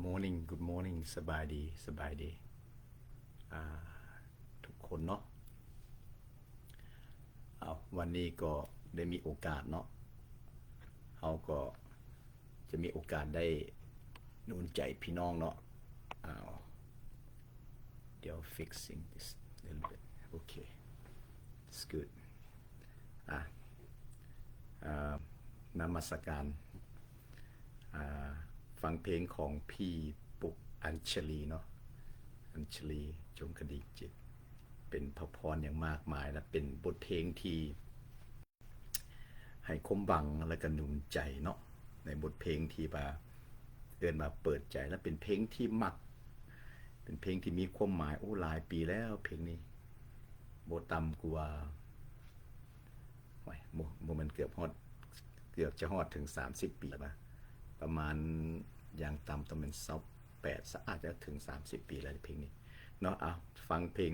Morning, good morning. ສະບາຍດີ, ສະບາຍດີ ອ່າ ທຸກຄົນເນາະ. ເອົາ ວັນນີ້ກໍໄດ້ມີໂອກາດເນາະ, ເຮົາກໍຈະມີໂອກາດໄດ້ໜູນໃຈພີ່ນ້ອງເນາະ. ເອົາ ດຽວ fixing this little bit. ໂອເຄ it's good. ອ່າ ອ່າ ນະມັດສະການ ອ່າ ຟັງເພງຂອງພີ່ປຸກ ອັນຊະລີເນາະ, ອັນຊະລີ ຈົ່ງກະດີຈິດ. ເປັນພະພອນຢ່າງມາກມາຍ ແລະ ເປັນບົດເພງທີ່ໃຫ້ຄວາມຫວັງ ແລະ ກະໜູນໃຈເນາະ, ໃນບົດເພງທີ່ວ່າເອີ້ນວ່າເປີດໃຈ ແລະ ເປັນເພງທີ່ມັກ, ເປັນເພງທີ່ມີຄວາມໝາຍ. ໂອ້ ຫຼາຍປີແລ້ວເພງນີ້, ບໍ່ຕ່ຳກວ່າ ໂອ້ຍ ບໍ່ ບໍ່ແມ່ນເກືອບຮອດ ເກືອບຈະຮອດເຖິງສາມສິບປີແລ້ວນະ, ປະມານຢ່າງຕ່ຳຕ້ອງແມ່ນຊາວແປດ ອາດຈະເຖິງສາມສິບປີແລ້ວເພງນີ້ເນາະ. ເອົາ ຟັງເພງ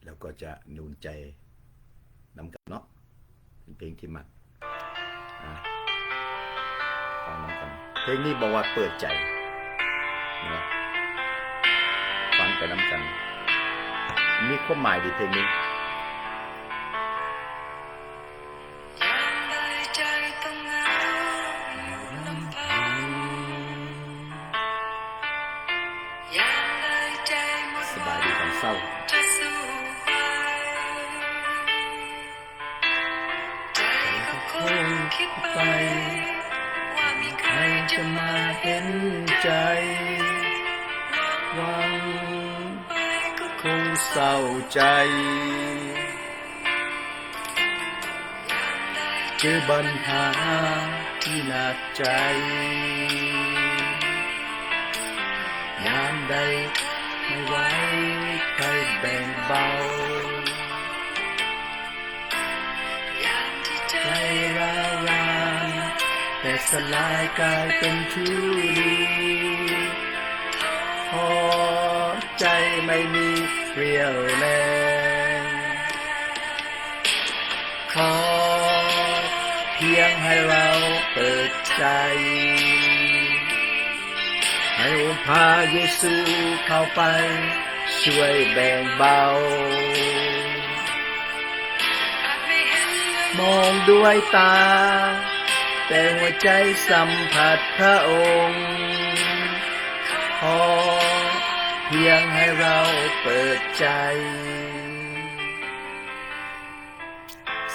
ແລ້ວກໍຈະໜູນໃຈນຳກັນເນາະ, ເປັນເພງທີ່ມັກ. ອ່າ ຟັງນຳກັນ. ເພງນີ້ບອກວ່າເປີດໃຈເນາະ, ຟັງໄປນຳກັນ, ມີຄວາມໝາຍດີເພງນີ້. ສະບາຍດີຕອນເຊົ້າ. ໃຈກໍຄົງຄິດໄປ ວ່າມີໃຜຈະມາເຫັນໃຈ, ຫວັງໄປກໍຄົງເສົ້າໃຈ, ເຈີບັນຫາທີ່ໜັກໃຈ, ຍາມໃດບໍ່ໄຫວໃຜແບ່ງເບົາ. ໃຈຮ້າວລານ ແຕກສະຫຼາຍກາຍເປັນທຸລີ, ພໍໃຈໄມ່ມີຣຽວແຮງ, ຂໍພຽງໃຫ້ເຮົາເປີດໃຈ. ໃຫ້ອົງພະເຢຊູເຂົ້າໄປຊ່ວຍແບ່ງເບົາ. ມອງດ້ວຍຕາ, ແຕ່ຫົວໃຈສຳຜັດພະອົງ. ຂໍພຽງໃຫ້ເຮົາເປີດໃຈ.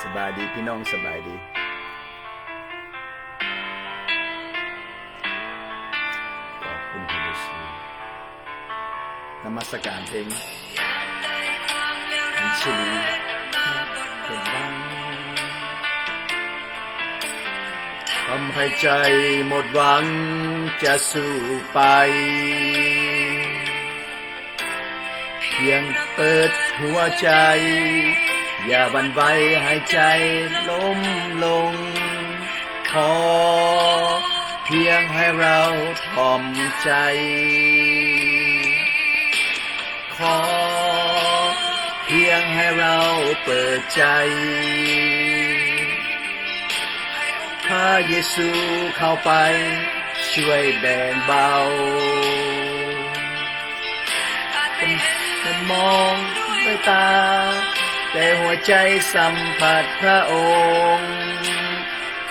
ສະບາຍດີພີ່ນ້ອງ, ສະບາຍດີ. ຂອບຄຸນພະເຢຊູ. ນະມັດສະການເພງອັນຊີວິດເປັນຫວັງ. ທຳໃຫ້ໃຈໝົດຫວັງຈະສູ້ໄປ. ພຽງເປີດຫົວໃຈ, ຢ່າຫວັ່ນໄຫວໃຫ້ໃຈລົ້ມລົງ. ຂໍພຽງໃຫ້ເຮົາຖ່ອມໃຈ. ຂໍພຽງໃຫ້ເຮົາເປີດໃຈ. ພະເຢຊູເຂົ້າໄປຊ່ວຍແບ່ງເບົາ. ມອງດ້ວຍຕາ, ແຕ່ຫົວໃຈສຳຜັດພະອົງ.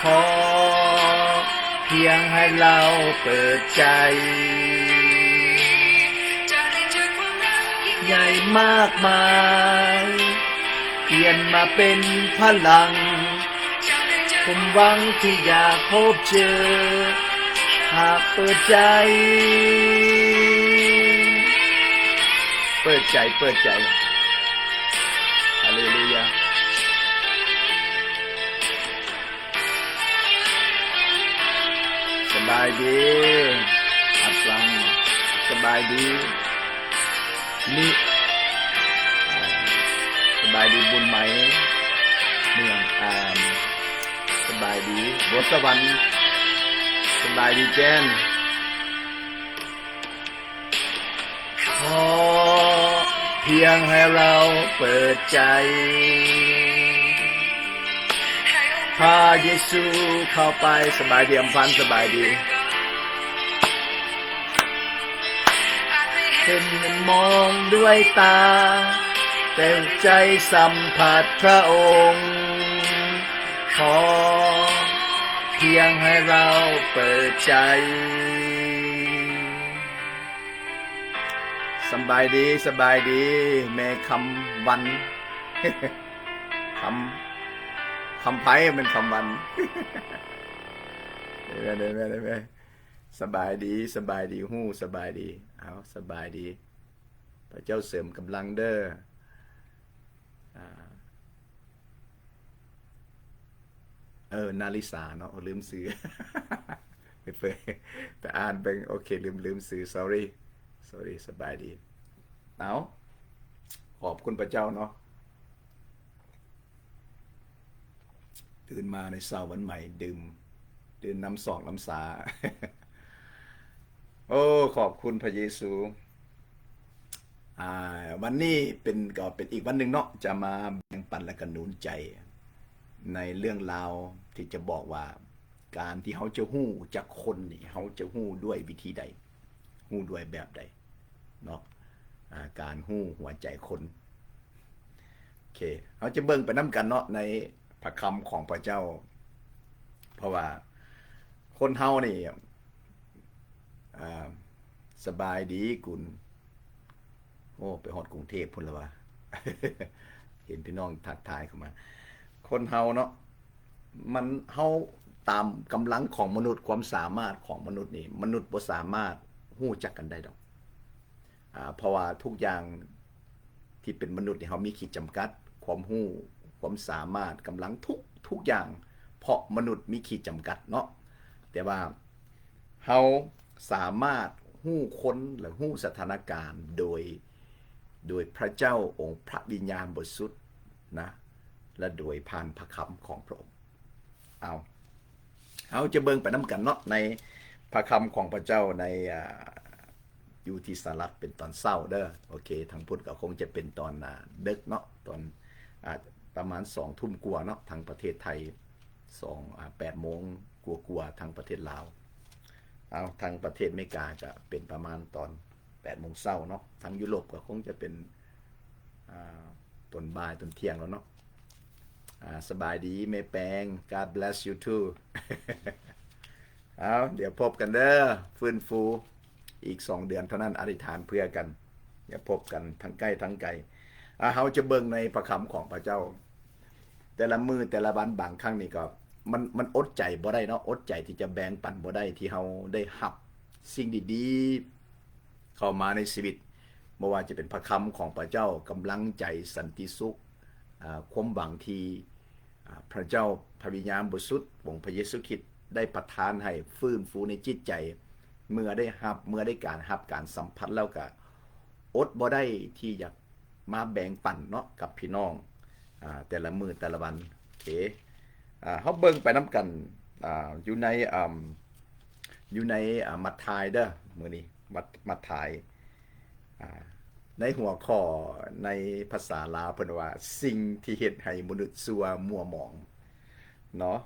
ຂໍພຽງໃຫ້ເຮົາເປີດໃຈ. ໃຫຍ່ມາກມາຍ ປ່ຽນມາເປັນພະລັງ. ຜົມຫວັງທີ່ຢາກພົບເຈີ ຫາກເປີດໃຈ. ເປີດໃຈ, ເປີດໃຈ. ຮາເລລູຢາ. ສະບາຍດີ ອັດລັງ. ສະບາຍດີ ນິ ອ່າ ສະບາຍດີບຸນໄໝ ເມືອງ ອ່າ ສະບາຍດີບົດສະຫວັນ. ສະບາຍດີແຈ້ນ. ຂໍພຽງໃຫ້ເຮົາເປີດໃຈ ພະເຢຊູເຂົ້າໄປ. ສະບາຍດີອຳພັນ, ສະບາຍດີ. เห็นมองด้วยตา แต่ใจสัมผัสพระองค์ ขอเพียงให้เราเปิดใจ ສະບາຍດີ ສະບາຍດີ ແມ່ຄຳວັນ ຄຳ ຄຳໄພ ແມ່ນຄຳວັນ ແມ່ ແມ່ ແມ່ ສະບາຍດີ ສະບາຍດີ ຮູ້ ສະບາຍດີ ເອົາ ສະບາຍດີ ພະເຈົ້າເສີມກຳລັງເດີ ອ່າ ເອີ ນາລິສາເນາະ ເອີ ລືມຊື່ ໄປເປີດ ໄປອ່ານເບິ່ງ ໂອເຄ ລືມ ລືມຊື່ sorry sorry ສະບາຍດີ ເອົາ ຂອບຄຸນພະເຈົ້າເນາະ ຕື່ນມາໃນເຊົ້າວັນໃໝ່ ດື່ມ ດື່ມນ້ຳຊອກນ້ຳຊາ ໂອ້ ຂອບຄຸນພະເຢຊູ ອ່າ ວັນນີ້ເປັນ ກໍເປັນອີກວັນໜຶ່ງເນາະ ຈະມາແບ່ງປັນ ແລະ ກະໜູນໃຈ ໃນເລື່ອງລາວທີ່ຈະບອກວ່າ ການທີ່ເຮົາຈະຮູ້ຈັກຄົນນີ້ ເຮົາຈະຮູ້ດ້ວຍວິທີໃດ? ຮູ້ດ້ວຍແບບໃດເນາະ? ອ່າ ການຮູ້ຫົວໃຈຄົນ ໂອເຄ ເຮົາຈະເບິ່ງໄປນຳກັນເນາະ ໃນພະຄຳຂອງພະເຈົ້າ ເພາະວ່າຄົນເຮົານີ້ ອ່າ ສະບາຍດີກຸນ ໂອ້ ໄປຮອດກຸງເທບພຸ້ນລະຫວາ ເຫັນພີ່ນ້ອງທັກທາຍເຂົ້າມາ ຄົນເຮົາເນາະ ມັນ ເຮົາຕາມກຳລັງຂອງມະນຸດ ຄວາມສາມາດຂອງມະນຸດນີ້ ມະນຸດບໍ່ສາມາດຮູ້ຈັກກັນໄດ້ດອກ ອ່າ ເພາະວ່າທຸກຢ່າງທີ່ເປັນມະນຸດນີ້ ເຮົາມີຂີດຈຳກັດ ຄວາມຮູ້ ຄວາມສາມາດ ກຳລັງ ທຸກ ທຸກຢ່າງ ເພາະມະນຸດມີຂີດຈຳກັດເນາະ ແຕ່ວ່າເຮົາສາມາດຮູ້ຄົນ ແລະ ຮູ້ສະຖານະການໂດຍ ໂດຍພະເຈົ້າ ອົງພະວິນຍານບໍລິສຸດນະ ແລະ ໂດຍຜ່ານພະຄຳຂອງພະອົງ. ເອົາ ເຮົາຈະເບິ່ງໄປນຳກັນເນາະ ໃນພະຄຳຂອງພະເຈົ້າໃນ ອ່າ ຢູ່ທີ່ສະຫະລັດເປັນຕອນເຊົ້າເດີ ໂອເຄ ທາງພຸ້ນກໍຄົງຈະເປັນຕອນ ອ່າ ເດິກເນາະ ຕອນ ອ່າ ປະມານສອງທຸ່ມກວ່າເນາະ ທາງປະເທດໄທ ສອງ ອ່າ ແປດໂມງກວ່າໆ ທາງປະເທດລາວ ເອົາ ທາງປະເທດເມກາກໍເປັນປະມານຕອນແປດໂມງເຊົ້າເນາະ ທາງຢູໂຣບກໍຄົງຈະເປັນ ອ່າ ຕອນບ່າຍຕອນທ່ຽງແລ້ວເນາະ ອ່າ ສະບາຍດີແມ່ແປງ God bless you too ເອົາ ດຽວພົບກັນເດີ ຟື້ນຟູ ອີກສອງເດືອນເທົ່ານັ້ນ ອະທິຖານເພື່ອກັນ ດຽວພົບກັນທັງໃກ້ທັງໄກ ອ່າ ເຮົາຈະເບິ່ງໃນພະຄຳຂອງພະເຈົ້າ ແຕ່ລະມື້ແຕ່ລະວັນ ບາງຄັ້ງນີ້ກໍ ມັນ ມັນອົດໃຈບໍ່ໄດ້ເນາະ ອົດໃຈທີ່ຈະແບ່ງປັນບໍ່ໄດ້ ທີ່ເຮົາໄດ້ຮັບສິ່ງດີໆ ເຂົ້າມາໃນຊີວິດ ບໍ່ວ່າຈະເປັນພະຄຳຂອງພະເຈົ້າ, ກຳລັງໃຈ, ສັນຕິສຸກ, ອາ, ຄວາມຫວັງທີ່, ອາ, ພະເຈົ້າ, ພະວິນຍານບໍລິສຸດ, ອົງພະເຢຊູຄຣິດໄດ້ປະທານໃຫ້ຟື້ນຟູໃນຈິດໃຈ, ເມື່ອໄດ້ຮັບ, ເມື່ອໄດ້ການຮັບການສຳຜັດແລ້ວກະອົດບໍ່ໄດ້ທີ່ຢາກມາແບ່ງປັນເນາະກັບພີ່ນ້ອງ, ອາ, ແຕ່ລະມື້ແຕ່ລະວັນ. ໂອເຄ, ອາ, ເຮົາເບິ່ງໄປນຳກັນ, ອາ, ຢູ່ໃນ, ອາ, ຢູ່ໃນ, ອາ, ມັດທາຍເດີ, ມື້ນີ້ ມັດ, ມັດທາຍ. ອາ ໃນຫົວຂໍ້ໃນພາສາລາວເພິ່ນວ່າ ສິ່ງທີ່ເຮັດໃຫ້ມະນຸດຊົ່ວມົວໝອງເນາະ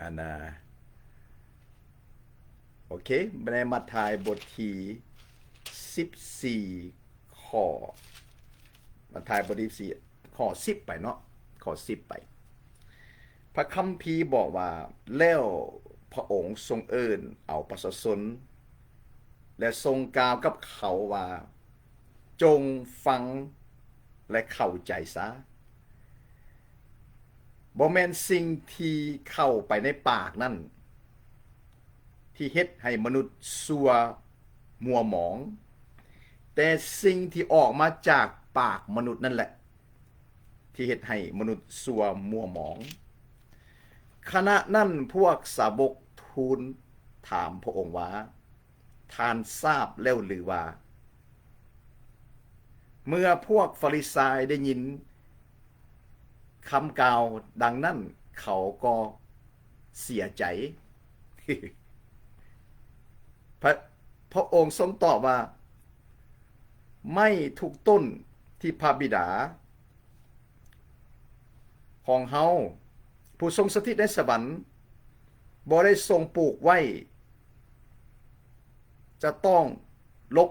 ອັນນາ ໂອເຄ ໃນມັດທາຍບົດທີສິບສີ່ ຂໍ້ ມັດທາຍບົດທີສິບສີ່ ຂໍ້ສິບໄປເນາະ ຂໍ້ສິບໄປ ພະຄຳພີບອກວ່າ ແລ້ວພະອົງຊົງເອີ້ນເອົາປະຊາຊົນ ແລະ ຊົງກ່າວກັບເຂົາວ່າ, ຈົ່ງຟັງ ແລະ ເຂົ້າໃຈຊະ. ບໍ່ແມ່ນສິ່ງທີ່ເຂົ້າໄປໃນປາກນັ້ນ ທີ່ເຮັດໃຫ້ມະນຸດຊົ່ວມົວໝອງ, ແຕ່ສິ່ງທີ່ອອກມາຈາກປາກມະນຸດນັ້ນແຫຼະ ທີ່ເຮັດໃຫ້ມະນຸດຊົ່ວມົວໝອງ. ຂະນະນັ້ນພວກສາວົກທູນຖາມພະອົງວ່າ, ທ່ານຊາບແລ້ວຫຼືວ່າ? ເມື່ອພວກຟາຣິຊາຍໄດ້ຍິນຄຳກ່າວດັ່ງນັ້ນ, ເຂົາກໍເສຍໃຈ. ພະ, ພະອົງຊົງຕອບວ່າ, ໄມ້ທຸກຕົ້ນທີ່ພະບິດາ ຂອງເຮົາ ຜູ້ຊົງສະຖິດໃນສະຫວັນ ບໍ່ໄດ້ຊົງປູກໄວ້ ຈະຕ້ອງລົບ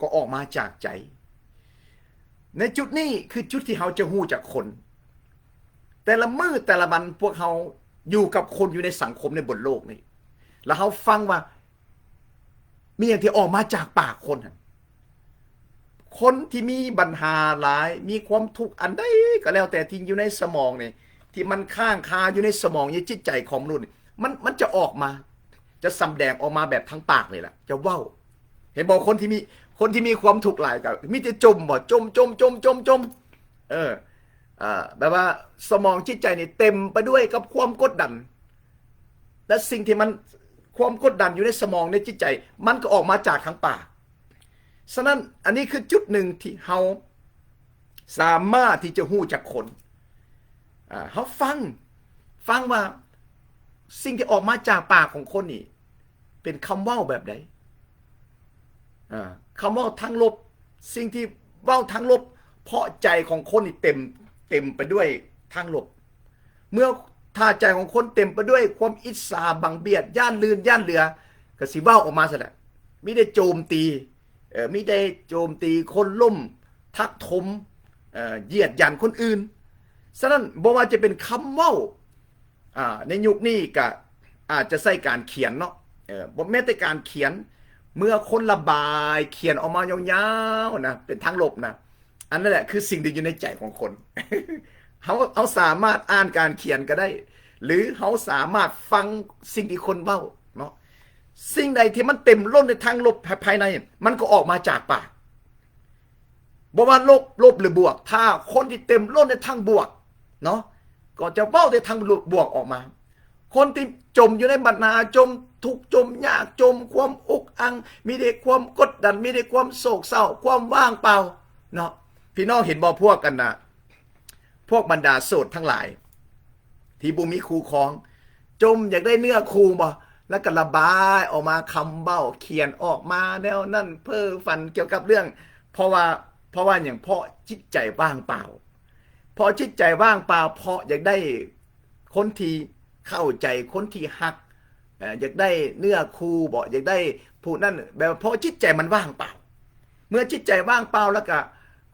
ກໍອອກມາຈາກໃຈ. ໃນຈຸດນີ້ຄືຈຸດທີ່ເຮົາຈະຮູ້ຈັກຄົນ. ແຕ່ລະມື້ແຕ່ລະວັນພວກເຮົາຢູ່ກັບຄົນ ຢູ່ໃນສັງຄົມໃນບົນໂລກນີ້ ແລ້ວເຮົາຟັງວ່າມີຫຍັງທີ່ອອກມາຈາກປາກຄົນຫັ້ນ. ຄົນທີ່ມີບັນຫາຫຼາຍ ມີຄວາມທຸກອັນໃດກໍແລ້ວແຕ່ທີ່ຢູ່ໃນສະໝອງນີ້ ທີ່ມັນຄ້າງຄາຢູ່ໃນສະໝອງ ຢູ່ຈິດໃຈຂອງມະນຸດນີ້ ມັນ ມັນຈະອອກມາ ຈະສຳແດງອອກມາແບບທາງປາກນີ້ແຫຼະ ຈະເວົ້າ. ເຫັນບໍ່? ຄົນທີ່ມີ ຄົນທີ່ມີຄວາມທຸກຫຼາຍກໍມີແຕ່ຈົ່ມບໍ? ຈົ່ມ ຈົ່ມ ຈົ່ມ ຈົ່ມ ຈົ່ມ ເອີ ເອີ ແບບວ່າສະໝອງຈິດໃຈນີ້ເຕັມໄປດ້ວຍກັບຄວາມກົດດັນ ແລະ ສິ່ງທີ່ມັນ ຄວາມກົດດັນຢູ່ໃນສະໝອງ ໃນຈິດໃຈ ມັນກໍອອກມາຈາກທາງປາກ. ສະນັ້ນ ອັນນີ້ຄືຈຸດໜຶ່ງທີ່ເຮົາສາມາດທີ່ຈະຮູ້ຈັກຄົນ. ອາ ເຮົາຟັງ ຟັງວ່າສິ່ງທີ່ອອກມາຈາກປາກຂອງຄົນນີ້ ເປັນຄຳເວົ້າແບບໃດ? ອາ ຄຳເວົ້າທາງລົບ ສິ່ງທີ່ເວົ້າທາງລົບ ເພາະໃຈຂອງຄົນນີ້ເຕັມ ເຕັມໄປດ້ວຍທາງລົບ. ເມື່ອ ຖ້າໃຈຂອງຄົນເຕັມໄປດ້ວຍຄວາມອິດສາ ບັງບຽດ ຢ້ານລື່ນ ຢ້ານເຫຼືອ ກໍຊິເວົ້າອອກມາຊັ້ນແຫຼະ. ມີແຕ່ໂຈມຕີ ເອີ ມີແຕ່ໂຈມຕີຄົນລົ້ມ ທັກຖົມ ເອີ ຢຽດຫຍັນຄົນອື່ນ. ສະນັ້ນ ບໍ່ວ່າຈະເປັນຄຳເວົ້າ ອາ ໃນຍຸກນີ້ກະອາດຈະໃຊ້ການຂຽນເນາະ ເອີ ບໍ່ແມ່ນແຕ່ການຂຽນ ເມື່ອຄົນລະບາຍຂຽນອອກມາຍາວໆນະ ເປັນທາງລົບນະ ອັນນັ້ນແຫຼະຄືສິ່ງທີ່ຢູ່ໃນໃຈຂອງຄົນ. ເຮົາ ເຮົາສາມາດອ່ານການຂຽນກໍໄດ້ ຫຼື ເຮົາສາມາດຟັງສິ່ງທີ່ຄົນເວົ້າເນາະ. ສິ່ງໃດທີ່ມັນເຕັມລົ້ນໃນທາງລົບພາຍໃນ ມັນກໍອອກມາຈາກປາກ. ບໍ່ວ່າລົບ ລົບ ຫຼື ບວກ ຖ້າຄົນທີ່ເຕັມລົ້ນໃນທາງບວກເນາະ ກໍຈະເວົ້າແຕ່ທາງບວກອອກມາ. ຄົນທີ່ຈົມຢູ່ໃນບັນຫາ ຈົມທຸກ ຈົມຍາກ ຈົມຄວາມອົກອັ່ງ ມີແຕ່ຄວາມກົດດັນ ມີແຕ່ຄວາມໂສກເສົ້າ ຄວາມວ່າງເປົ່າເນາະ. ພີ່ນ້ອງເຫັນບໍ່? ພວກ ອັນນ່າ ພວກບັນດາໂສດທັງຫຼາຍ ທີ່ບໍ່ມີຄູ່ຄອງ ຈົ່ມຢາກໄດ້ເນື້ອຄູ່ບໍ່? ແລ້ວກໍລະບາຍອອກມາຄຳເວົ້າ ຂຽນອອກມາແນວນັ້ນ ເພ້ຝັນກ່ຽວກັບເລື່ອງ ເພາະວ່າ ເພາະວ່າຫຍັງ? ເພາະຈິດໃຈວ່າງເປົ່າ. ເພາະຈິດໃຈວ່າງເປົ່າ ເພາະຢາກໄດ້ຄົນທີ່ເຂົ້າໃຈ ຄົນທີ່ຮັກ ເອີ ຢາກໄດ້ເນື້ອຄູ່ບໍ? ຢາກໄດ້ຜູ້ນັ້ນ ແບບເພາະຈິດໃຈມັນວ່າງເປົ່າ. ເມື່ອຈິດໃຈວ່າງເປົ່າແລ້ວກະ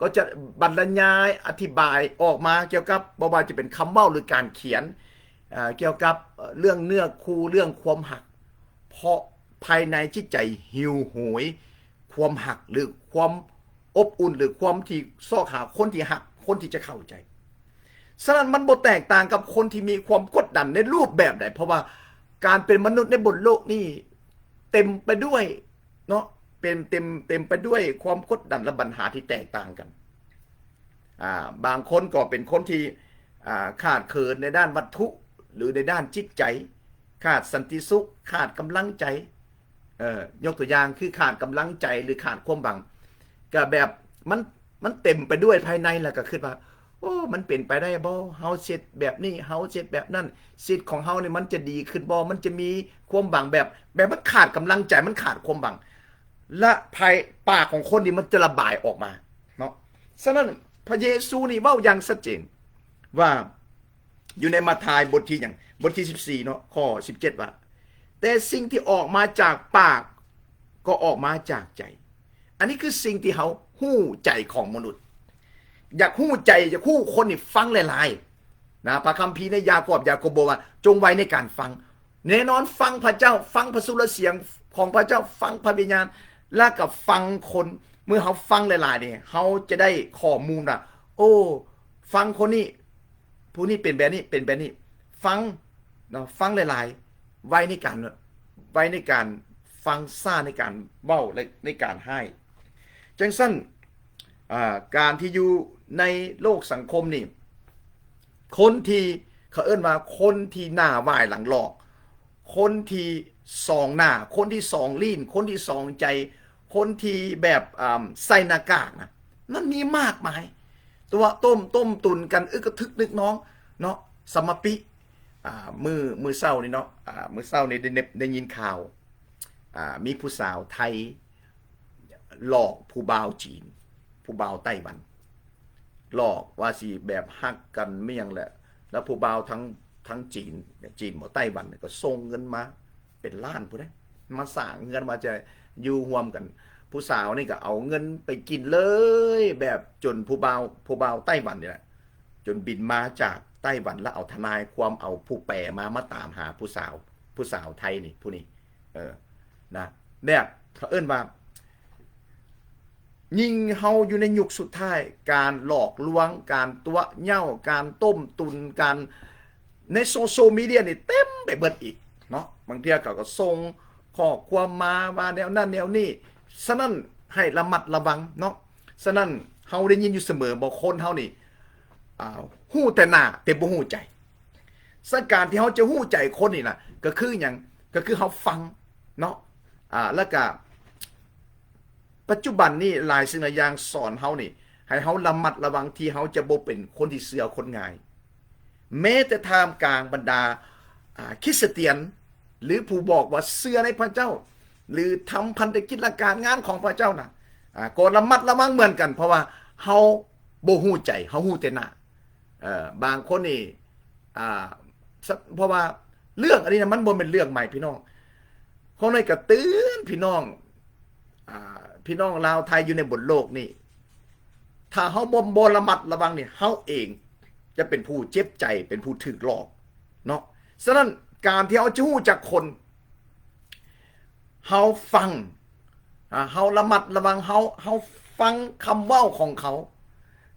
ກໍຈະບັນລະຍາຍອະທິບາຍອອກມາກ່ຽວກັບ ບໍ່ວ່າຈະເປັນຄຳເວົ້າ ຫຼື ການຂຽນ ເອີ ກ່ຽວກັບເລື່ອງເນື້ອຄູ່ ເລື່ອງຄວາມຮັກ ເພາະພາຍໃນຈິດໃຈຫິວໂຫຍຄວາມຮັກ ຫຼື ຄວາມອົບອຸ່ນ ຫຼື ຄວາມທີ່ຊອກຫາຄົນທີ່ຮັກ ຄົນທີ່ຈະເຂົ້າໃຈ. ສະນັ້ນມັນບໍ່ແຕກຕ່າງກັບຄົນທີ່ມີຄວາມກົດດັນໃນຮູບແບບໃດ ເພາະວ່າການເປັນມະນຸດໃນບົນໂລກນີ້ເຕັມໄປດ້ວຍ ເນາະ ເປັນເຕັມ ເຕັມໄປດ້ວຍຄວາມກົດດັນ ແລະ ບັນຫາທີ່ແຕກຕ່າງກັນ. ອາ ບາງຄົນກໍເປັນຄົນທີ່ ອາ ຂາດເຂີນໃນດ້ານວັດຖຸ ຫຼື ໃນດ້ານຈິດໃຈ ຂາດສັນຕິສຸກ ຂາດກຳລັງໃຈ ເອີ ຍົກຕົວຢ່າງຄືຂາດກຳລັງໃຈ ຫຼື ຂາດຄວາມຫວັງ ກະແບບມັນ ມັນເຕັມໄປດ້ວຍພາຍໃນ ແລ້ວກະຄິດວ່າ ໂອ້ ມັນເປັນໄປໄດ້ບໍ່? ເຮົາເຮັດແບບນີ້ ເຮົາເຮັດແບບນັ້ນ ຊີວິດຂອງເຮົານີ້ມັນຈະດີຂຶ້ນບໍ່? ມັນຈະມີຄວາມຫວັງແບບ ແບບມັນຂາດກຳລັງໃຈ ມັນຂາດຄວາມຫວັງ ແລະ ພາຍ ປາກຂອງຄົນນີ້ມັນຈະລະບາຍອອກມາເນາະ. ສະນັ້ນ ພະເຢຊູນີ້ເວົ້າຢ່າງຊັດເຈນວ່າ ຢູ່ໃນມາທາຍບົດທີຫຍັງ? ບົດທີສິບສີ່ເນາະ ຂໍ້ສິບເຈັດ ວ່າ ແຕ່ສິ່ງທີ່ອອກມາຈາກປາກ ກໍອອກມາຈາກໃຈ. ອັນນີ້ຄືສິ່ງທີ່ເຮົາຮູ້ໃຈຂອງມະນຸດ. ຢາກຮູ້ໃຈ ຢາກຮູ້ຄົນນີ້ຟັງຫຼາຍໆນະ. ພະຄຳພີໃນຢາກອບ ຢາໂກໂບວ່າ ຈົ່ງໄວໃນການຟັງ. ແນ່ນອນ ຟັງພະເຈົ້າ, ຟັງພະສຸລະສຽງຂອງພະເຈົ້າ, ຟັງພະວິນຍານ ແລ້ວກໍຟັງຄົນ. ເມື່ອເຮົາຟັງຫຼາຍໆນີ້ ເຮົາຈະໄດ້ຂໍ້ມູນວ່າ ໂອ້ ຟັງຄົນນີ້ ຜູ້ນີ້ເປັນແບບນີ້ ເປັນແບບນີ້. ຟັງເນາະ ຟັງຫຼາຍໆ ໄວໃນການ ໄວໃນການຟັງ, ຊ້າໃນການເວົ້າ ແລະ ໃນການຮ້າຍ. ຈັ່ງຊັ້ນ ອາ ການທີ່ຢູ່ໃນໂລກສັງຄົມນີ້ ຄົນທີ່ ເຂົາເອີ້ນວ່າຄົນທີ່ໜ້າຫວ້າຍຫຼັງຫຼອກ, ຄົນທີ່ສອງໜ້າ, ຄົນທີ່ສອງລີ້ນ, ຄົນທີ່ສອງໃຈ, ຄົນທີ່ແບບ ອາ ໃສ່ໜ້າກາກນະ ມັນມີມາກມາຍ. ຕົວະຕົ້ມ ຕົ້ມຕຸນກັນ ອຶກກະທຶກນຶກນອງເນາະ. ສຳມະປິ ອາ ມື້ ມື້ເຊົ້ານີ້ເນາະ ອາ ມື້ເຊົ້ານີ້ໄດ້ ໄດ້ຍິນຂ່າວ ອາ ມີຜູ້ສາວໄທຫຼອກຜູ້ບ່າວຈີນ ຜູ້ບ່າວໄຕ້ຫວັນ ຫຼອກວ່າຊິແບບຮັກກັນ ມີຫຍັງແຫຼະ ແລ້ວຜູ້ບ່າວທາງ ທາງຈີນ ຈີນບໍ່ ໄຕ້ຫວັນ ກໍສົ່ງເງິນມາເປັນລ້ານພຸ້ນເດ້ ມາສ້າງເຮືອນ ວ່າຈະຢູ່ຮ່ວມກັນ. ເ ຜູ້ສາວນີ້ກໍເອົາເງິນໄປກິນເລີຍ ແບບຈົນຜູ້ບ່າວ ຜູ້ບ່າວໄຕ້ຫວັນນີ້ແຫຼະ ຈົນບິນມາຈາກໄຕ້ຫວັນ ແລ້ວເອົາທະນາຍຄວາມ ເອົາຜູ້ແປມາ ມາຕາມຫາຜູ້ສາວ ຜູ້ສາວໄທນີ້ ຜູ້ນີ້ ເອີ ນະ ແບບເຂົາເອີ້ນວ່າ ຍິ່ງເຮົາຢູ່ໃນຍຸກສຸດທ້າຍ ການຫຼອກລວງ ການຕົວະເຍົ້າ ການຕົ້ມຕຸນ ການ ໃນໂຊຊຽວມີເດຍນີ້ເຕັມໄປເບິດອີກເນາະ ບາງເທື່ອເຂົາກໍສົ່ງຂໍ້ຄວາມມາວ່າແນວນັ້ນແນວນີ້ ສະນັ້ນໃຫ້ລະມັດລະວັງເນາະ ສະນັ້ນເຮົາໄດ້ຍິນຢູ່ສະເໝີບໍ່ ຄົນເຮົານີ້ ອ່າ ຮູ້ແຕ່ໜ້າແຕ່ບໍ່ຮູ້ໃຈ ສະນັ້ນການທີ່ເຮົາຈະຮູ້ໃຈຄົນນີ້ນະ ກໍຄືຫຍັງ ກໍຄືເຮົາຟັງເນາະ ອ່າ ແລ້ວກະ ປັດຈຸບັນນີ້ຫຼາຍສິ່ງຫຼາຍຢ່າງສອນເຮົານີ້ ໃຫ້ເຮົາລະມັດລະວັງທີ່ເຮົາຈະບໍ່ເປັນຄົນທີ່ເຊື່ອຄົນງ່າຍ ແມ້ແຕ່ທ່າມກາງບັນດາ ອ່າ ຄຣິສຕຽນ ຫຼື ຜູ້ບອກວ່າເຊື່ອໃນພະເຈົ້າ ຫຼື ທຳພັນທະກິດ ແລະ ການງານຂອງພະເຈົ້ານະ ອ່າ ກໍລະມັດລະວັງເໝືອນກັນ ເພາະວ່າເຮົາບໍ່ຮູ້ໃຈ ເຮົາຮູ້ແຕ່ໜ້າ ເອີ ບາງຄົນນີ້ ອ່າ ສະ ເພາະວ່າເລື່ອງອັນນີ້ນະ ມັນບໍ່ແມ່ນເລື່ອງໃໝ່ພີ່ນ້ອງ ຂໍນ້ອຍກໍເຕືອນພີ່ນ້ອງ ອ່າ ພີ່ນ້ອງລາວໄທຢູ່ໃນບົນໂລກນີ້ ຖ້າເຮົາບໍ່ ບໍ່ລະມັດລະວັງນີ້ ເຮົາເອງຈະເປັນຜູ້ເຈັບໃຈ ເປັນຜູ້ຖືກຫຼອກເນາະ ສະນັ້ນການທີ່ເຮົາຈະຮູ້ຈັກຄົນ ເຮົາຟັງ ອ່າ ເຮົາລະມັດລະວັງ ເຮົາ ເຮົາຟັງຄຳເວົ້າຂອງເຂົາ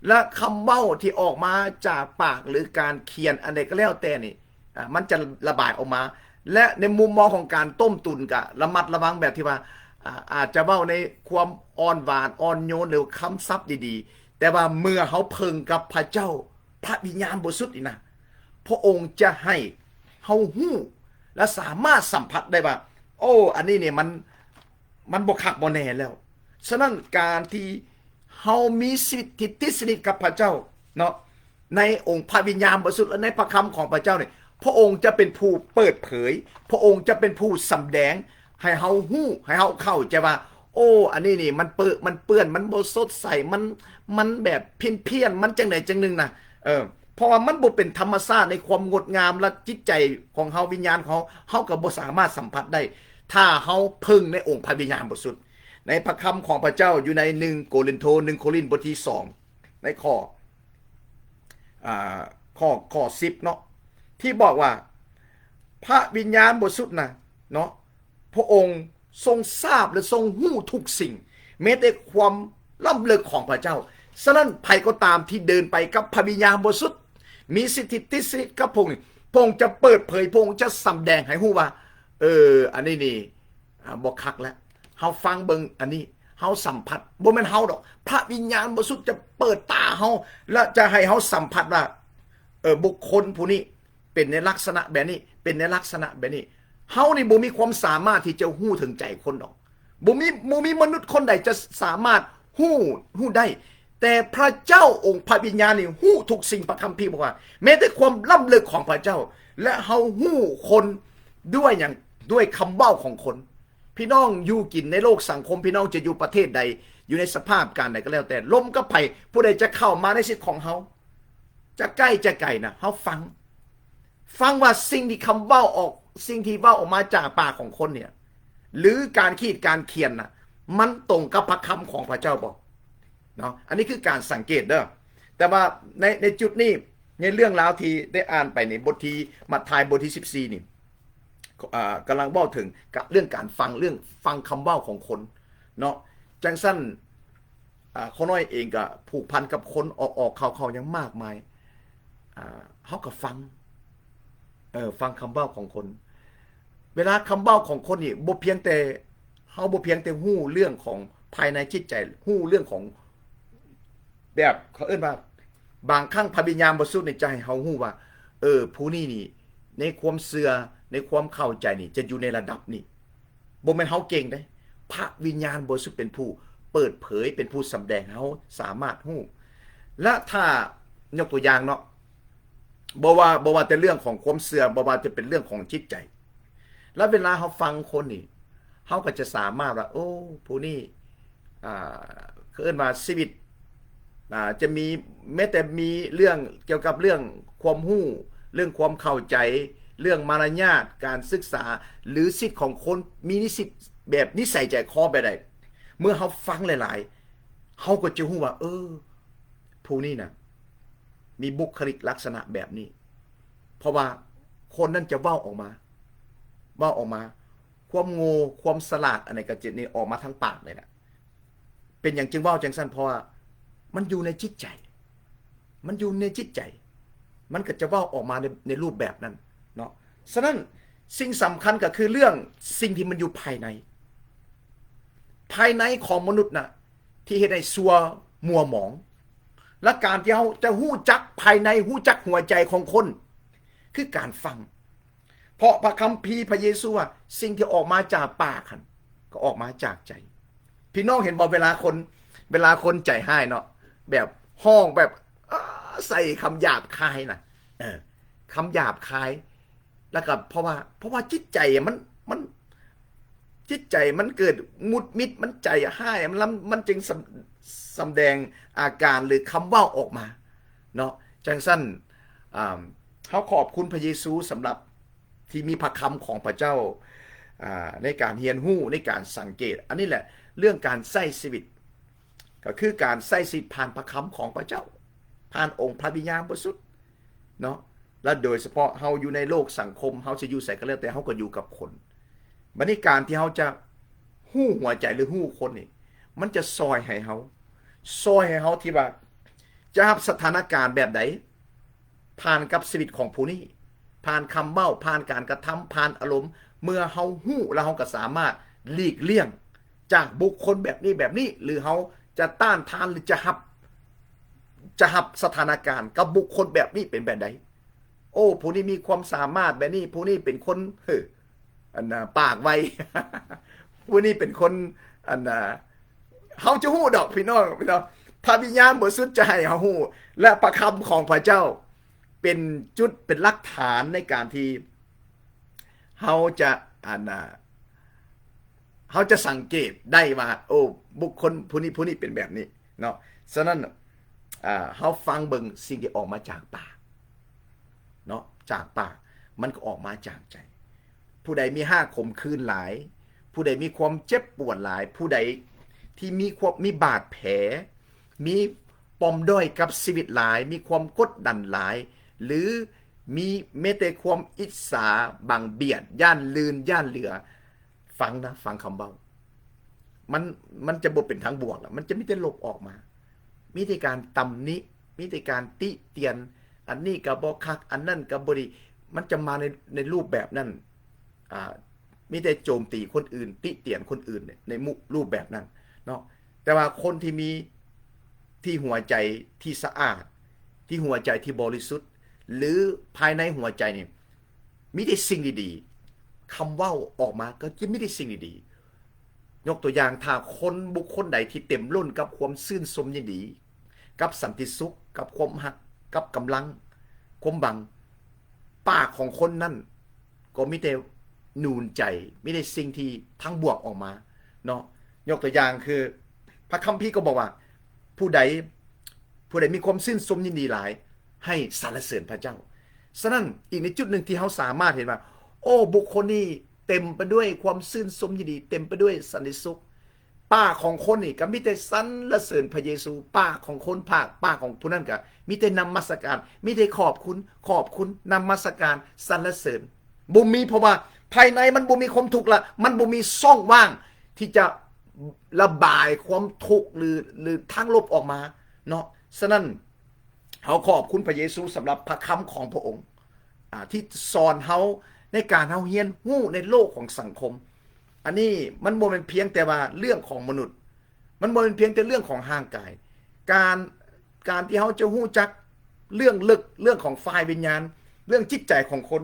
ແລະ ຄຳເວົ້າທີ່ອອກມາຈາກປາກ ຫຼື ການຂຽນອັນໃດກໍແລ້ວແຕ່ນີ້ ອ່າ ມັນຈະລະບາຍອອກມາ ແລະ ໃນມຸມມອງຂອງການຕົ້ມຕຸນ ກະລະມັດລະວັງແບບທີ່ວ່າ ອ່າ ອາດຈະເວົ້າໃນຄວາມອ່ອນຫວານອ່ອນໂຍນ ຫຼື ຄຳສັບດີໆ ແຕ່ວ່າເມື່ອເຮົາເພິ່ງກັບພະເຈົ້າ ພະວິນຍານບໍລິສຸດນີ້ນະ ພະອົງຈະໃຫ້ເຮົາຮູ້ ແລະ ສາມາດສຳຜັດໄດ້ວ່າ ໂອ້ ອັນນີ້ນີ້ມັນ ມັນບໍ່ຄັກບໍ່ແນ່ແລ້ວ. ສະນັ້ນການທີ່ເຮົາມີຊີວິດທີ່ຕິດສະໜິດກັບພະເຈົ້າເນາະ ໃນອົງພະວິນຍານບໍລິສຸດ ແລະ ໃນພະຄຳຂອງພະເຈົ້ານີ້ ພະອົງຈະເປັນຜູ້ເປີດເຜີຍ, ພະອົງຈະເປັນຜູ້ສຳແດງໃຫ້ເຮົາຮູ້, ໃຫ້ເຮົາເຂົ້າໃຈວ່າ ໂອ້ ອັນນີ້ນີ້ມັນເປິ ມັນເປື້ອນ, ມັນບໍ່ສົດໃສ, ມັນ ມັນແບບຜິ້ນພຽນ, ມັນຈັ່ງໃດຈັ່ງໜຶ່ງນະ. ເອີ ເພາະວ່າມັນບໍ່ເປັນທຳມະຊາດໃນຄວາມງົດງາມ ແລະ ຈິດໃຈຂອງເຮົາ, ວິນຍານຂອງເຮົາ, ເຮົາກໍບໍ່ສາມາດສຳຜັດໄດ້ ຖ້າເຮົາເພິ່ງໃນອົງພະວິນຍານບໍລິສຸດ. ໃນພະຄຳຂອງພະເຈົ້າຢູ່ໃນໜຶ່ງໂກລິນໂທ, ໜຶ່ງໂກລິນບົດທີສອງ ໃນຂໍ້ ອ່າ ຂໍ້ ຂໍ້ສິບເນາະ ທີ່ບອກວ່າ ພະວິນຍານບໍລິສຸດນະເນາະ ພະອົງຊົງຊາບ ແລະ ຊົງຮູ້ທຸກສິ່ງ ແມ້ແຕ່ຄວາມລ້ຳເລິກຂອງພະເຈົ້າ. ສະນັ້ນ ໃຜກໍຕາມທີ່ເດີນໄປກັບພະວິນຍານບໍລິສຸດ ມີສິດທິຕິດສະໜິດກັບພະອົງນີ້ ພະອົງຈະເປີດເຜີຍ, ພະອົງຈະສຳແດງໃຫ້ຮູ້ວ່າ ເອີ ອັນນີ້ນີ້ ອ່າ ບໍ່ຄັກແລ້ວ. ເຮົາຟັງເບິ່ງອັນນີ້, ເຮົາສຳຜັດ, ບໍ່ແມ່ນເຮົາດອກ, ພະວິນຍານບໍລິສຸດຈະເປີດຕາເຮົາ ແລະ ຈະໃຫ້ເຮົາສຳຜັດວ່າ ເອີ ບຸກຄົນຜູ້ນີ້ເປັນໃນລັກສະນະແບບນີ້, ເປັນໃນລັກສະນະແບບນີ້. ເຮົານີ້ບໍ່ມີຄວາມສາມາດທີ່ຈະຮູ້ເຖິງໃຈຄົນດອກ. ບໍ່ມີ, ບໍ່ມີມະນຸດຄົນໃດຈະສາມາດຮູ້, ຮູ້ໄດ້. ແຕ່ພະເຈົ້າອົງພະວິນຍານນີ້ຮູ້ທຸກສິ່ງ. ພະຄຳພີບອກວ່າ ແມ້ແຕ່ຄວາມລ້ຳເລິກຂອງພະເຈົ້າ ແລະ ເຮົາຮູ້ຄົນດ້ວຍຫຍັງ? ດ້ວຍຄຳເວົ້າຂອງຄົນ. ພີ່ນ້ອງຢູ່ກິນໃນໂລກສັງຄົມ, ພີ່ນ້ອງຈະຢູ່ປະເທດໃດ, ຢູ່ໃນສະພາບການໃດກໍແລ້ວແຕ່, ລົມກັບໃຜ, ຜູ້ໃດຈະເຂົ້າມາໃນຊີວິດຂອງເຮົາ, ຈະໃກ້ຈະໄກນະ, ເຮົາຟັງ, ຟັງວ່າສິ່ງທີ່ຄຳເວົ້າອອກ, ສິ່ງທີ່ເວົ້າອອກມາຈາກປາກຂອງຄົນເນ່ຍ ຫຼື ການຂີດການຂຽນນະ, ມັນຕົງກັບພະຄຳຂອງພະເຈົ້າບໍ່? ເນາະ, ອັນນີ້ຄືການສັງເກດເດີ. ແຕ່ວ່າໃນ, ໃນຈຸດນີ້, ໃນເລື່ອງລາວທີ່ໄດ້ອ່ານໄປໃນບົດທີ ມັດທາຍບົດທີສິບສີ່ນີ້, ອ່າ ກຳລັງເວົ້າເຖິງກະ ເລື່ອງການຟັງ, ເລື່ອງຟັງຄຳເວົ້າຂອງຄົນເນາະ. ຈັ່ງຊັ້ນ ອ່າ ຂ້ານ້ອຍເອງກະຜູກພັນກັບຄົນອອກໆເຂົ້າໆຫຍັງມາກມາຍ. ອ່າ ເຮົາກະຟັງ, ເອີ ຟັງຄຳເວົ້າຂອງຄົນ. ເວລາຄຳເວົ້າຂອງຄົນນີ້ ບໍ່ພຽງແຕ່ ເຮົາບໍ່ພຽງແຕ່ຮູ້ເລື່ອງຂອງພາຍໃນຈິດໃຈ, ຮູ້ເລື່ອງຂອງ ແບບເຂົາເອີ້ນວ່າ ບາງຄັ້ງພະວິນຍານບໍລິສຸດນີ້ຈະໃຫ້ເຮົາຮູ້ວ່າ ເອີ ຜູ້ນີ້ນີ້ ໃນຄວາມເຊື່ອ, ໃນຄວາມເຂົ້າໃຈນີ້ ຈະຢູ່ໃນລະດັບນີ້. ບໍ່ແມ່ນເຮົາເກັ່ງເດ້, ພະວິນຍານບໍລິສຸດເປັນຜູ້ເປີດເຜີຍ, ເປັນຜູ້ສຳແດງໃຫ້ເຮົາສາມາດຮູ້. ແລະ ຖ້າ ຍົກຕົວຢ່າງເນາະ, ບໍ່ວ່າ, ບໍ່ວ່າແຕ່ເລື່ອງຂອງຄວາມເຊື່ອ, ບໍ່ວ່າຈະເປັນເລື່ອງຂອງຈິດໃຈ, ແລະ ເວລາເຮົາຟັງຄົນນີ້ ເຮົາກໍຈະສາມາດວ່າ ໂອ້ ຜູ້ນີ້ ອ່າ ເຂົາເອີ້ນວ່າຊີວິດ ອ່າ ຈະມີ ແມ້ແຕ່ມີເລື່ອງກ່ຽວກັບເລື່ອງຄວາມຮູ້, ເລື່ອງຄວາມເຂົ້າໃຈ, ເລື່ອງມາລະຍາດ, ການສຶກສາ ຫຼື ສິດຂອງຄົນ, ມີນິສິດແບບນິໄສໃຈຄໍແບບໃດ. ເມື່ອເຮົາຟັງຫຼາຍໆ ເຮົາກໍຈະຮູ້ວ່າ ເອີ ຜູ້ນີ້ນະ ມີບຸກຄະລິກລັກສະນະແບບນີ້. ເພາະວ່າຄົນນັ້ນຈະເວົ້າອອກມາ ເວົ້າອອກມາ ຄວາມໂງ່ ຄວາມສະຫຼາດ ອັນໃດກໍຈະນີ້ອອກມາທາງປາກເລີຍນະ. ເປັນຫຍັງຈຶ່ງເວົ້າຈັ່ງຊັ້ນ? ເພາະວ່າມັນຢູ່ໃນຈິດໃຈ ມັນຢູ່ໃນຈິດໃຈ ມັນກໍຈະເວົ້າອອກມາໃນ ໃນຮູບແບບນັ້ນເນາະ. ສະນັ້ນ ສິ່ງສຳຄັນກໍຄືເລື່ອງ ສິ່ງທີ່ມັນຢູ່ພາຍໃນ ພາຍໃນຂອງມະນຸດນະ ທີ່ເຮັດໃຫ້ຊົ່ວມົວໝອງ. ແລະ ການທີ່ເຮົາຈະຮູ້ຈັກພາຍໃນ ຮູ້ຈັກຫົວໃຈຂອງຄົນ ຄືການຟັງ. ເພາະພະຄຳພີ ພະເຢຊູວ່າ ສິ່ງທີ່ອອກມາຈາກປາກຫັ້ນ ກໍອອກມາຈາກໃຈ. ພີ່ນ້ອງເຫັນບໍ່? ເວລາຄົນ ເວລາຄົນໃຈຮ້າຍເນາະ ແບບຮ້ອງແບບ ເອີ ໃສ່ຄຳຫຍາບຄາຍນະ ເອີ ຄຳຫຍາບຄາຍ ແລ້ວກໍເພາະວ່າ ເພາະວ່າຈິດໃຈມັນ ມັນ ຈິດໃຈມັນເກີດໝຸດມິດ ມັນໃຈຮ້າຍ ມັນລຳ ມັນຈຶ່ງສຳ ສຳແດງອາການ ຫຼື ຄຳເວົ້າອອກມາເນາະ. ຈັ່ງຊັ້ນ ອ່າ ເຮົາຂອບຄຸນພະເຢຊູສຳລັບທີ່ມີພະຄຳຂອງພະເຈົ້າ ອ່າ ໃນການຮຽນຮູ້ ໃນການສັງເກດ. ອັນນີ້ແຫຼະ ເລື່ອງການໃຊ້ຊີວິດ ກໍຄືການໃຊ້ຊີວິດຜ່ານພະຄຳຂອງພະເຈົ້າ ຜ່ານອົງພະວິນຍານບໍລິສຸດເນາະ. ແລະ ໂດຍສະເພາະເຮົາຢູ່ໃນໂລກສັງຄົມ ເຮົາຊິຢູ່ໃສກໍແລ້ວແຕ່ ເຮົາກໍຢູ່ກັບຄົນ. ບັດນີ້ການທີ່ເຮົາຈະຮູ້ຫົວໃຈ ຫຼື ຮູ້ຄົນນີ້ ມັນຈະຊ່ອຍໃຫ້ເຮົາ ຊ່ອຍໃຫ້ເຮົາທີ່ວ່າຈະຮັບສະຖານະການແບບໃດ ຜ່ານກັບຊີວິດຂອງຜູ້ນີ້ ຜ່ານຄຳເວົ້າ ຜ່ານການກະທຳ ຜ່ານອາລົມ. ເມື່ອເຮົາຮູ້ແລ້ວ ເຮົາກໍສາມາດຫຼີກລ່ຽງຈາກບຸກຄົນແບບນີ້ ແບບນີ້ ຫຼື ເຮົາຈະຕ້ານທານ ຫຼື ຈະຮັບ ຈະຮັບສະຖານະການກັບບຸກຄົນແບບນີ້ເປັນແບບໃດ. ໂອ້ ຜູ້ນີ້ມີຄວາມສາມາດແບບນີ້ ຜູ້ນີ້ເປັນຄົນ ເອີ ອັນນາ ປາກໄວ ຜູ້ນີ້ເປັນຄົນ ອັນນາ ເຮົາຈະຮູ້ດອກ ພີ່ນ້ອງ ພີ່ນ້ອງ ພະວິນຍານບໍລິສຸດຈະໃຫ້ເຮົາຮູ້ ແລະ ພະຄຳຂອງພະເຈົ້າເປັນຈຸດ ເປັນຫຼັກຖານໃນການທີ່ເຮົາຈະ ອັນນາ ເຮົາຈະສັງເກດໄດ້ວ່າ ໂອ້ ບຸກຄົນຜູ້ນີ້ ຜູ້ນີ້ເປັນແບບນີ້ເນາະ. ສະນັ້ນ ອ່າ ເຮົາຟັງເບິ່ງສິ່ງທີ່ອອກມາຈາກປາກເນາະ ຈາກປາກ ມັນກໍອອກມາຈາກໃຈ. ຜູ້ໃດມີຮາກຂົມຂື່ນຫຼາຍ ຜູ້ໃດມີຄວາມເຈັບປວດຫຼາຍ ຜູ້ໃດທີ່ມີຄວາມ ມີບາດແຜ ມີປມດ້ອຍກັບຊີວິດຫຼາຍ ມີຄວາມກົດດັນຫຼາຍ ຫຼື ມີແມ້ແຕ່ຄວາມອິດສາ ບັງບຽດ ຢ້ານລື່ນ ຢ້ານເຫຼືອ ຟັງນະ ຟັງຄຳເວົ້າ ມັນ ມັນຈະບໍ່ເປັນທາງບວກລະ ມັນຈະມີແຕ່ລົບອອກມາ ມີແຕ່ການຕຳໜິ ມີແຕ່ການຕິຕຽນ ອັນນີ້ກໍບໍ່ຄັກ ອັນນັ້ນກໍບໍ່ດີ ມັນຈະມາໃນ ໃນຮູບແບບນັ້ນ ອ່າ ມີແຕ່ໂຈມຕີຄົນອື່ນ ຕິຕຽນຄົນອື່ນໃນ ໃນຮູບແບບນັ້ນເນາະ. ແຕ່ວ່າຄົນທີ່ມີ ທີ່ຫົວໃຈທີ່ສະອາດ ທີ່ຫົວໃຈທີ່ບໍລິສຸດ ຫຼື ພາຍໃນຫົວໃຈນີ້ ມີແຕ່ສິ່ງດີໆ ຄຳເວົ້າອອກມາກໍຈະມີແຕ່ສິ່ງດີໆ. ຍົກຕົວຢ່າງ ຖ້າຄົນບຸກຄົນໃດທີ່ເຕັມລົ້ນກັບຄວາມຊື່ນຊົມຍິນດີ ກັບສັນຕິສຸກ ກັບຄວາມຮັກ ກັບກຳລັງ ຄວາມຫວັງ ປາກຂອງຄົນນັ້ນກໍມີແຕ່ໜູນໃຈ ມີແຕ່ສິ່ງທີ່ທາງບວກອອກມາເນາະ. ຍົກຕົວຢ່າງຄື ພະຄຳພີກໍບອກວ່າ ຜູ້ໃດ ຜູ້ໃດມີຄວາມຊື່ນຊົມຍິນດີຫຼາຍ ໃຫ້ສັນລະເສີນພະເຈົ້າ. ສະນັ້ນ ອີກໃນຈຸດໜຶ່ງທີ່ເຮົາສາມາດເຫັນວ່າ ໂອ້ ບຸກຄົນນີ້ເຕັມໄປດ້ວຍຄວາມຊື່ນຊົມຍິນດີ ເຕັມໄປດ້ວຍສັນຕິສຸກ ປາກຂອງຄົນນີ້ກໍມີແຕ່ສັນລະເສີນພະເຢຊູ ປາກຂອງຄົນພາກ ປາກຂອງຜູ້ນັ້ນກໍມີແຕ່ນະມັດສະການ ມີແຕ່ຂອບຄຸນ ຂອບຄຸນ ນະມັດສະການ ສັນລະເສີນ ບໍ່ມີ ເພາະວ່າພາຍໃນມັນບໍ່ມີຄວາມທຸກລະ ມັນບໍ່ມີຊ່ອງວ່າງທີ່ຈະລະບາຍຄວາມທຸກ ຫຼື ຫຼື ທາງລົບອອກມາເນາະ. ສະນັ້ນ ເຮົາຂອບຄຸນພະເຢຊູສຳລັບພະຄຳຂອງພະອົງ ອາ ທີ່ສອນເຮົາໃນການເຮົາຮຽນຮູ້ໃນໂລກຂອງສັງຄົມ. ອັນນີ້ມັນບໍ່ແມ່ນພຽງແຕ່ວ່າເລື່ອງຂອງມະນຸດ ມັນບໍ່ແມ່ນພຽງແຕ່ເລື່ອງຂອງຮ່າງກາຍ. ການ ການທີ່ເຮົາຈະຮູ້ຈັກເລື່ອງເລິກ ເລື່ອງຂອງຝ່າຍວິນຍານ ເລື່ອງຈິດໃຈຂອງຄົນ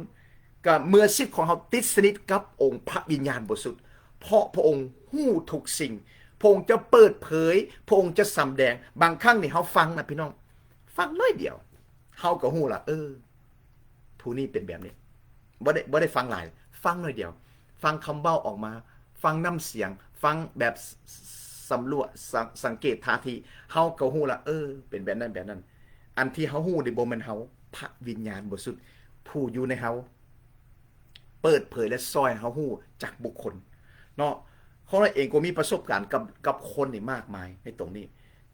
ກໍເມື່ອຊິດຂອງເຮົາຕິດສະໜິດກັບອົງພະວິນຍານບໍລິສຸດ ເພາະພະອົງຮູ້ທຸກສິ່ງ ພະອົງຈະເປີດເຜີຍ ພະອົງຈະສຳແດງ. ບາງຄັ້ງນີ້ເຮົາຟັງນະພີ່ນ້ອງ ຟັງໜ້ອຍດຽວ ເຮົາກໍຮູ້ລະ ເອີ ຜູ້ນີ້ເປັນແບບນີ້ ບໍ່ໄດ້ ບໍ່ໄດ້ຟັງຫຼາຍ ຟັງໜ້ອຍດຽວ ຟັງຄຳເວົ້າອອກມາ ຟັງນ້ຳສຽງ ຟັງແບບ ສ- ສຳຫຼວດ ສັງ- ສັງເກດທ່າທີ ເຮົາກໍຮູ້ລະ ເອີ ເປັນແບບນັ້ນແບບນັ້ນ. ອັນທີ່ເຮົາຮູ້ນີ້ບໍ່ແມ່ນເຮົາ ພະວິນຍານບໍລິສຸດຜູ້ຢູ່ໃນເຮົາ ເປີດເຜີຍ ແລະ ຊ່ອຍເຮົາຮູ້ຈັກບຸກຄົນເນາະ. ຂອງເຮົາເອງກໍມີປະສົບການກັບ ກັບຄົນນີ້ມາກມາຍໃນຕົງນີ້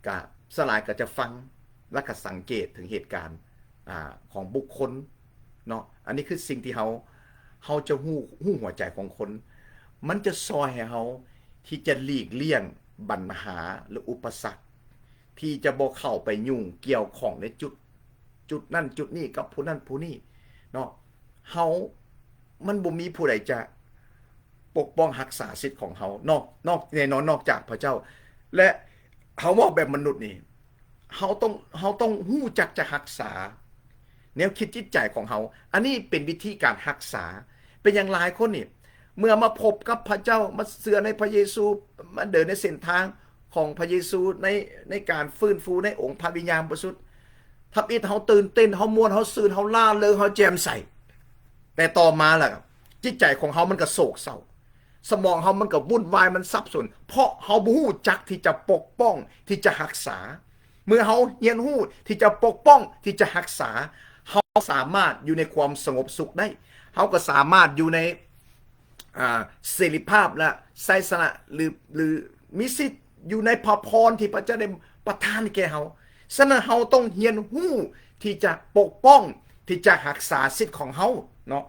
ກະສ່ວນຫຼາຍກໍຈະຟັງ ແລະກໍສັງເກດເຖິງເຫດການ ອ່າ ຂອງບຸກຄົນເນາະ. ອັນນີ້ຄືສິ່ງທີ່ເຮົາ ເຮົາຈະຮູ້ ຮູ້ຫົວໃຈຂອງຄົນ ມັນຈະຊ່ອຍໃຫ້ເຮົາທີ່ຈະຫຼີກລ່ຽງບັນຫາ ຫຼື ອຸປະສັກ ທີ່ຈະບໍ່ເຂົ້າໄປຫຍຸ້ງກ່ຽວຂ້ອງໃນຈຸດ ຈຸດນັ້ນຈຸດນີ້ກັບຜູ້ນັ້ນຜູ້ນີ້ເນາະ. ເຮົາ ມັນບໍ່ມີຜູ້ໃດຈະປົກປ້ອງຮັກສາສິດຂອງເຮົາ ນອກ ນອກ ແນ່ນອນນອກຈາກພະເຈົ້າ. ແລະ ເຮົາເວົ້າແບບມະນຸດນີ້ ເຮົາຕ້ອງ ເຮົາຕ້ອງຮູ້ຈັກຈະຮັກສາແນວຄິດຈິດໃຈຂອງເຮົາ. ອັນນີ້ເປັນວິທີການຮັກສາ. ເປັນຫຍັງຫຼາຍຄົນນີ້ ເມື່ອມາພົບກັບພະເຈົ້າ ມາເຊື່ອໃນພະເຢຊູ ມາເດີນໃນເສັ້ນທາງຂອງພະເຢຊູ ໃນ ໃນການຟື້ນຟູໃນອົງພະວິນຍານບໍລິສຸດ ທຳອິດເຮົາຕື່ນເຕັ້ນ ເຮົາມ່ວນ ເຮົາຊື່ນ ເຮົາລ່າເລີງ ເຮົາແຈ່ມໃສ. ແຕ່ຕໍ່ມາລະ ຈິດໃຈຂອງເຮົາມັນກໍໂສກເສົ້າ ສະໝອງເຮົາມັນກໍວຸ່ນວາຍ ມັນສັບສົນ ເພາະເຮົາບໍ່ຮູ້ຈັກທີ່ຈະປົກປ້ອງ ທີ່ຈະຮັກສາ. ເມື່ອເຮົາຮຽນຮູ້ທີ່ຈະປົກປ້ອງ ທີ່ຈະຮັກສາ ເຮົາສາມາດຢູ່ໃນຄວາມສະຫງົບສຸກໄດ້ ເຮົາກໍສາມາດຢູ່ໃນ ອ່າ ເສລີພາບ ແລະ ໄຊຊະນະ ຫຼື ຫຼື ມີສິດຢູ່ໃນພະພອນທີ່ພະເຈົ້າໄດ້ປະທານໃຫ້ແກ່ເຮົາ. ສະນັ້ນເຮົາຕ້ອງຮຽນຮູ້ທີ່ຈະປົກປ້ອງ ທີ່ຈະຮັກສາສິດຂອງເຮົາເນາະ.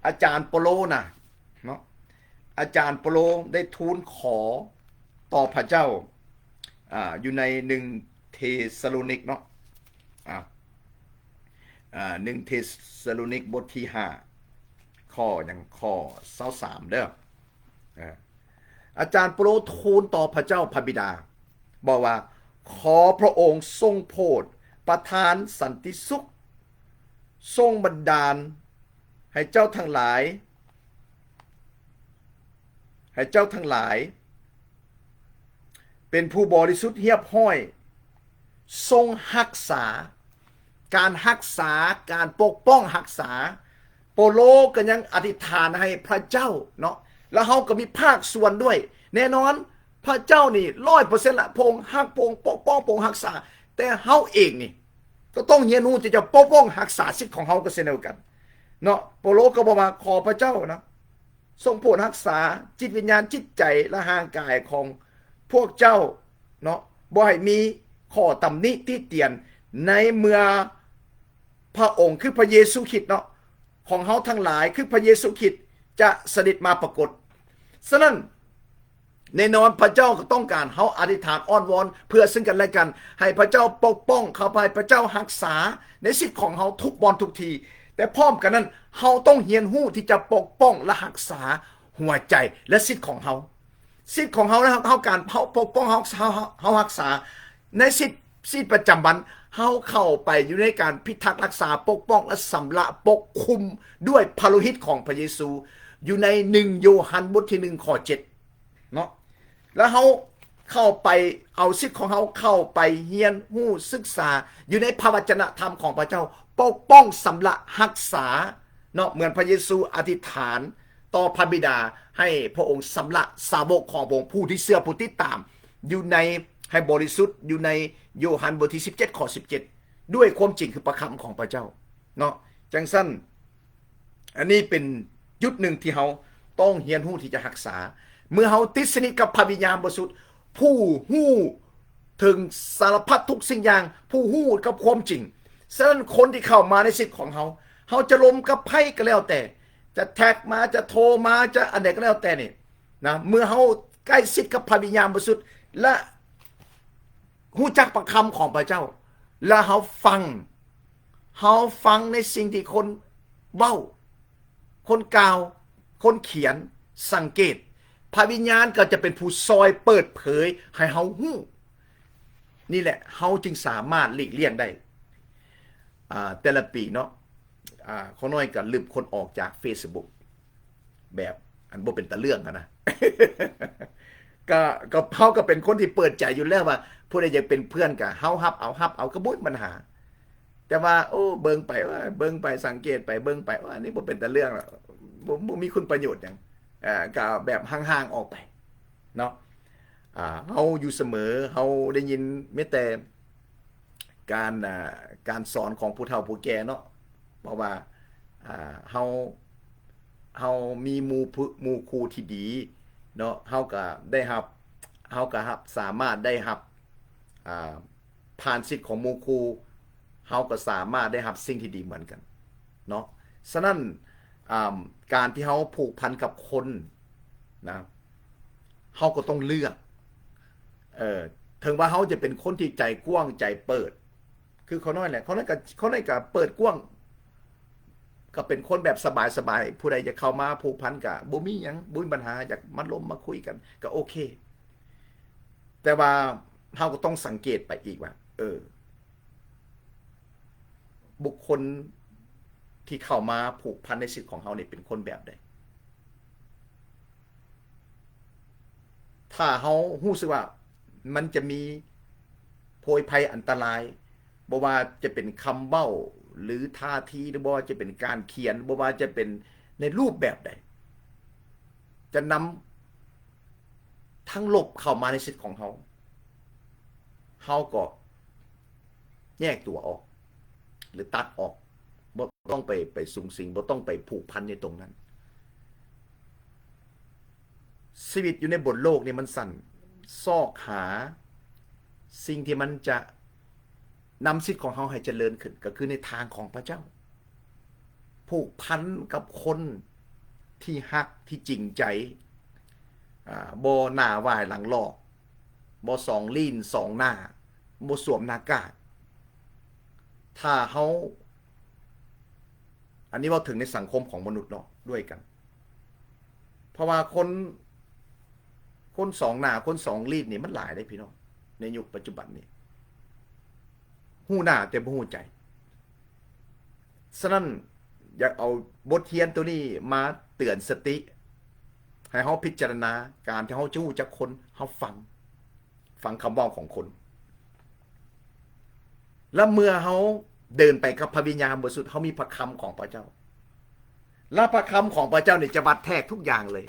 ອາຈານເປາໂລນະເນາະ ອາຈານເປາໂລໄດ້ທູນຂໍຕໍ່ພະເຈົ້າ ອ່າ ຢູ່ໃນໜຶ່ງເທສະໂລນິກເນາະ ອ່າ ອ່າ ໜຶ່ງເທສະໂລນິກບົດທີຫ້າ ຂໍ້ຫຍັງ ຂໍ້ຊາວສາມເດີ. ອາ ອາຈານເປາໂລທູນຕໍ່ພະເຈົ້າພະບິດາ ບອກວ່າ ຂໍພະອົງຊົງໂຜດປະທານສັນຕິສຸກ ຊົງບັນດານໃຫ້ເຈົ້າທັງຫຼາຍ ໃຫ້ເຈົ້າທັງຫຼາຍເປັນຜູ້ບໍລິສຸດຮຽບຮ້ອຍ ຊົງຮັກສາ ການຮັກສາ ການປົກປ້ອງຮັກສາ. ເປາໂລກໍຍັງອະທິຖານໃຫ້ພະເຈົ້າເນາະ ແລ້ວເຮົາກໍມີພາກສ່ວນດ້ວຍ. ແນ່ນອນ ພະເຈົ້ານີ້ຮ້ອຍເປີເຊັນລະ ພະອົງຮັກ ພະອົງປົກປ້ອງ ພະອົງຮັກສາ ແຕ່ເຮົາເອງນີ້ກໍຕ້ອງຮຽນຮູ້ທີ່ຈະປົກປ້ອງຮັກສາສິດຂອງເຮົາກໍເຊັ່ນດຽວກັນເນາະ. ເປາໂລກໍບອກວ່າ ຂໍພະເຈົ້ານະ ຊົງໂປດຮັກສາຈິດວິນຍານ, ຈິດໃຈ ແລະ ຮ່າງກາຍຂອງພວກເຈົ້າເນາະ, ບໍ່ໃຫ້ມີຂໍ້ຕຳໜິຕິຕຽນ ໃນເມື່ອພະອົງ ຄືພະເຢຊູຄຣິດເນາະ ຂອງເຮົາທັງຫຼາຍ ຄືພະເຢຊູຄຣິດ ຈະສະເດັດມາປາກົດ. ສະນັ້ນ ແນ່ນອນ ພະເຈົ້າກໍຕ້ອງການເຮົາອະທິຖານອ້ອນວອນເພື່ອເຊິ່ງກັນແລະກັນ ໃຫ້ພະເຈົ້າປົກປ້ອງເຮົາ, ໃຫ້ພະເຈົ້າຮັກສາໃນສິດຂອງເຮົາທຸກບ່ອນທຸກທີ່. ແຕ່ພ້ອມກັນນັ້ນ ເຮົາຕ້ອງຮຽນຮູ້ທີ່ຈະປົກປ້ອງ ແລະ ຮັກສາຫົວໃຈ ແລະ ສິດຂອງເຮົາ. ສິດຂອງເຮົາ ເຮົາ ເຮົາ ການເຮົາປົກປ້ອງ ເຮົາ ເຮົາ ເຮົາຮັກສາໃນສິດ ຊີວິດປະຈຳວັນ ເຮົາເຂົ້າໄປຢູ່ໃນການພິທັກຮັກສາ, ປົກປ້ອງ ແລະ ຊຳລະປົກຄຸມດ້ວຍພະໂລຫິດຂອງພະເຢຊູ ຢູ່ໃນໜຶ່ງໂຢຮັນບົດທີໜຶ່ງ ຂໍ້ເຈັດເນາະ. ແລ້ວເຮົາເຂົ້າໄປເອົາສິດຂອງເຮົາເຂົ້າໄປຮຽນຮູ້ສຶກສາຢູ່ໃນພະວະຈະນະທຳຂອງພະເຈົ້າ, ປົກປ້ອງ ຊຳລະ ຮັກສາເນາະ, ເໝືອນພະເຢຊູອະທິຖານຕໍ່ພະບິດາໃຫ້ພະອົງຊຳລະສາວົກຂອງພະອົງ ຜູ້ທີ່ເຊື່ອ ຜູ້ຕິດຕາມ ຢູ່ໃນ ໃຫ້ບໍລິສຸດ ຢູ່ໃນໂຢຮັນບົດທີສິບເຈັດ ຂໍ້ສິບເຈັດ ດ້ວຍຄວາມຈິງ ຄືພະຄຳຂອງພະເຈົ້າເນາະ. ຈັ່ງຊັ້ນ ອັນນີ້ເປັນຈຸດໜຶ່ງທີ່ເຮົາຕ້ອງຮຽນຮູ້ທີ່ຈະຮັກສາ. ເມື່ອເຮົາຕິດສະໜິດກັບພະວິນຍານບໍລິສຸດ ຜູ້ຮູ້ເຖິງສາລະພັດທຸກສິ່ງຢ່າງ, ຜູ້ຮູ້ກັບຄວາມຈິງ, ສະນັ້ນຄົນທີ່ເຂົ້າມາໃນຊີວິດຂອງເຮົາ, ເຮົາຈະລົມກັບໃຜກໍແລ້ວແຕ່, ຈະແທັກມາ, ຈະໂທມາ, ຈະອັນໃດກໍແລ້ວແຕ່ນີ້ນະ, ເມື່ອເຮົາໃກ້ຊິດກັບພະວິນຍານບໍລິສຸດ ແລະ ຮູ້ຈັກພະຄຳຂອງພະເຈົ້າ ແລະ ເຮົາຟັງ, ເຮົາຟັງໃນສິ່ງທີ່ຄົນເວົ້າ, ຄົນກ່າວ, ຄົນຂຽນ, ສັງເກດ, ພະວິນຍານກໍຈະເປັນຜູ້ຊ່ອຍເປີດເຜີຍໃຫ້ເຮົາຮູ້. ນີ້ແຫຼະ ເຮົາຈຶ່ງສາມາດຫຼີກລ່ຽງໄດ້. ອ່າ ແຕ່ລະປີເນາະ, ອ່າ ຂ້ານ້ອຍກໍລຶບຄົນອອກຈາກເຟສບຸກ ແບບອັນບໍ່ເປັນຕາເລື່ອງຫັ້ນນະ. ກໍ ກໍ ເຮົາກໍເປັນຄົນທີ່ເປີດໃຈຢູ່ແລ້ວວ່າ ຜູ້ໃດຢາກເປັນເພື່ອນກໍເຮົາຮັບເອົາ, ຮັບເອົາ ກໍບໍ່ມີບັນຫາ. ແຕ່ວ່າ ໂອ້ ເບິ່ງໄປ ເບິ່ງໄປ ສັງເກດໄປ ເບິ່ງໄປ ໂອ້ ອັນນີ້ບໍ່ເປັນຕາເລື່ອງ ບໍ່ ບໍ່ມີຄຸນປະໂຫຍດຫຍັງ, ກໍແບບຫ່າງໆອອກໄປເນາະ. ເຮົາຢູ່ສະເໝີ ເຮົາໄດ້ຍິນແມ້ແຕ່ ການ ອ່າ ການສອນຂອງຜູ້ເຖົ້າຜູ້ແກ່ເນາະ, ເພາະວ່າ ອ່າ ເຮົາ ເຮົາມີໝູ່ ໝູ່ຄູ່ທີ່ດີ ເນາະ ເຮົາກໍໄດ້ຮັບ ເຮົາກໍຮັບ ສາມາດໄດ້ຮັບ ອ່າ ຜ່ານສິດຂອງໝູ່ຄູ່ ເຮົາກໍສາມາດໄດ້ຮັບສິ່ງທີ່ດີເໝືອນກັນເນາະ. ສະນັ້ນ ອ່າ ການທີ່ເຮົາຜູກພັນກັບຄົນນະ ເຮົາກໍຕ້ອງເລືອກ ເອີ ເຖິງວ່າເຮົາຈະເປັນຄົນທີ່ໃຈກວ້າງໃຈເປີດ ຄືຂ້ານ້ອຍແຫຼະ ຂ້ານ້ອຍກໍ ຂ້ານ້ອຍກໍເປີດກວ້າງ ກໍເປັນຄົນແບບສະບາຍໆ ຜູ້ໃດຈະເຂົ້າມາພົວພັນກໍບໍ່ມີຫຍັງ ບໍ່ມີບັນຫາ ຢາກມາລົມມາຄຸຍກັນກໍໂອເຄ. ແຕ່ວ່າເຮົາກໍຕ້ອງສັງເກດໄປອີກວ່າ ເອີ ບຸກຄົນທີ່ເຂົ້າມາຜູກພັນໃນຊີວິດຂອງເຮົານີ້ເປັນຄົນແບບໃດ? ຖ້າເຮົາຮູ້ສຶກວ່າມັນຈະມີໂພຍໄພອັນຕະລາຍ ບໍ່ວ່າຈະເປັນຄຳເວົ້າ ຫຼື ທ່າທີ ຫຼື ບໍ່ວ່າຈະເປັນການຂຽນ ບໍ່ວ່າຈະເປັນໃນຮູບແບບໃດ ຈະນຳທັງລົບເຂົ້າມາໃນຊີວິດຂອງເຮົາ ເຮົາກໍແຍກຕົວອອກ ຫຼື ຕັດອອກ ບໍ່ຕ້ອງໄປ ໄປສຸງສິງ ບໍ່ຕ້ອງໄປຜູກພັນໃນຕົງນັ້ນ. ຊີວິດຢູ່ໃນບົນໂລກນີ້ມັນສັ້ນ ຊອກຫາສິ່ງທີ່ມັນຈະນຳຊີວິດຂອງເຮົາໃຫ້ຈະເລີນຂຶ້ນ ກໍຄືໃນທາງຂອງພະເຈົ້າ. ຜູກພັນກັບຄົນທີ່ຮັກ ທີ່ຈິງໃຈ ອາ ບໍ່ໜ້າຫວ້າຍຫຼັງຫຼອກ ບໍ່ສອງລີ້ນສອງໜ້າ ບໍ່ສວມໜ້າກາກ. ຖ້າເຮົາ ອັນນີ້ເວົ້າເຖິງໃນສັງຄົມຂອງມະນຸດເນາະ ດ້ວຍກັນ ເພາະວ່າຄົນ ຄົນສອງໜ້າ ຄົນສອງລີ້ນນີ້ມັນຫຼາຍເດ້ພີ່ນ້ອງ ໃນຍຸກປັດຈຸບັນນີ້ ຮູ້ໜ້າແຕ່ບໍ່ຮູ້ໃຈ. ສະນັ້ນ ຢາກເອົາບົດຮຽນໂຕນີ້ມາເຕືອນສະຕິ ໃຫ້ເຮົາພິຈາລະນາ ການທີ່ເຮົາຈະຮູ້ຈັກຄົນ ເຮົາຟັງ ຟັງຄຳເວົ້າຂອງຄົນ ແລະ ເມື່ອເຮົາເດີນໄປກັບພະວິນຍານບໍລິສຸດ ເຮົາມີພະຄຳຂອງພະເຈົ້າ ແລະ ພະຄຳຂອງພະເຈົ້ານີ້ຈະວັດແທກທຸກຢ່າງເລີຍ.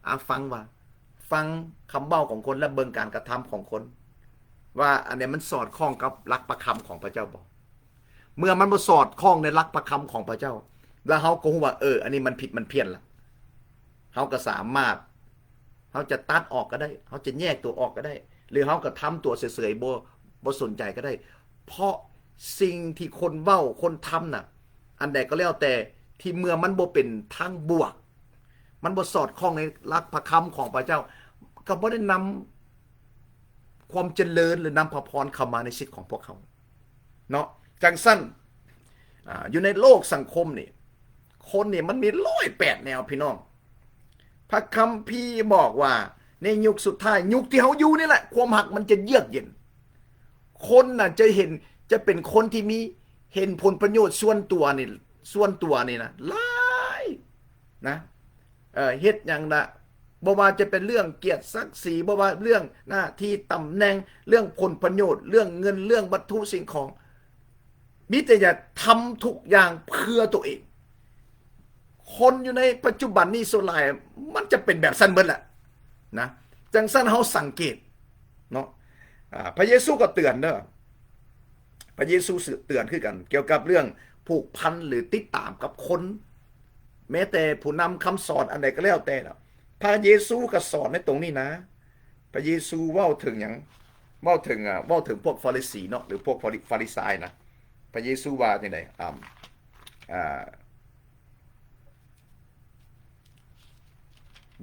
ອາ ຟັງວ່າ ຟັງຄຳເວົ້າຂອງຄົນ ແລະ ເບິ່ງການກະທຳຂອງຄົນ ວ່າອັນນີ້ມັນສອດຄ່ອງກັບຫຼັກພະຄຳຂອງພະເຈົ້າບໍ່? ເມື່ອມັນບໍ່ສອດຄ່ອງໃນຫຼັກພະຄຳຂອງພະເຈົ້າ ແລ້ວເຮົາກໍຮູ້ວ່າ ເອີ ອັນນີ້ມັນຜິດມັນພຽນລະ ເຮົາກໍສາມາດ ເຮົາຈະຕັດອອກກໍໄດ້ ເຮົາຈະແຍກຕົວອອກກໍໄດ້ ຫຼື ເຮົາກໍທຳຕົວເສີຍໆ ບໍ່ ບໍ່ສົນໃຈກໍໄດ້ ເພາະສິ່ງທີ່ຄົນເວົ້າ ຄົນທຳນະ ອັນໃດກໍແລ້ວແຕ່ ທີ່ເມື່ອມັນບໍ່ເປັນທາງບວກ ມັນບໍ່ສອດຄ່ອງໃນຫຼັກພະຄຳຂອງພະເຈົ້າ ກໍບໍ່ໄດ້ນຳຄວາມຈະເລີນ ຫຼື ນຳພະພອນເຂົ້າມາໃນຊີວິດຂອງພວກເຮົາເນາະ. ຈັ່ງຊັ້ນ ອາ ຢູ່ໃນໂລກສັງຄົມນີ້ ຄົນນີ້ມັນມີຮ້ອຍແປດແນວພີ່ນ້ອງ. ພະຄຳພີບອກວ່າໃນຍຸກສຸດທ້າຍ ຍຸກທີ່ເຮົາຢູ່ນີ້ແຫຼະ ຄວາມຮັກມັນຈະເຍືອກເຢັນ. ຄົນນະຈະເຫັນ ຈະເປັນຄົນທີ່ມີ ເຫັນຜົນປະໂຫຍດສ່ວນຕົວນີ້ ສ່ວນຕົວນີ້ນະຫຼາຍນະ ເອີ ເຮັດຫຍັງນະ ບໍ່ວ່າຈະເປັນເລື່ອງກຽດສັກສີ ບໍ່ວ່າເລື່ອງໜ້າທີ່ຕຳແໜ່ງ ເລື່ອງຜົນປະໂຫຍດ ເລື່ອງເງິນ ເລື່ອງວັດຖຸສິ່ງຂອງ ມີແຕ່ຢາກທຳທຸກຢ່າງເພື່ອຕົວເອງ. ຄົນຢູ່ໃນປັດຈຸບັນນີ້ສ່ວນຫຼາຍມັນຈະເປັນແບບຊັ້ນເບິດແຫຼະນະ. ຈັ່ງຊັ້ນເຮົາສັງເກດເນາະ ອາ ພະເຢຊູກໍເຕືອນເດີ ພະເຢຊູເຕືອນຄືກັນ ກ່ຽວກັບເລື່ອງຜູກພັນ ຫຼື ຕິດຕາມກັບຄົນ ແມ້ແຕ່ຜູ້ນຳຄຳສອນອັນໃດກໍແລ້ວແຕ່ນະ ພະເຢຊູກໍສອນໃນຕົງນີ້ນະ. ພະເຢຊູເວົ້າເຖິງຫຍັງ? ເວົ້າເຖິງ ອາ ເວົ້າເຖິງພວກຟາຣິສີເນາະ ຫຼື ພວກຟາຣິ ຟາຣິຊາຍນະ. ພະເຢຊູວ່າຈັ່ງໃດ? ອາ ອາ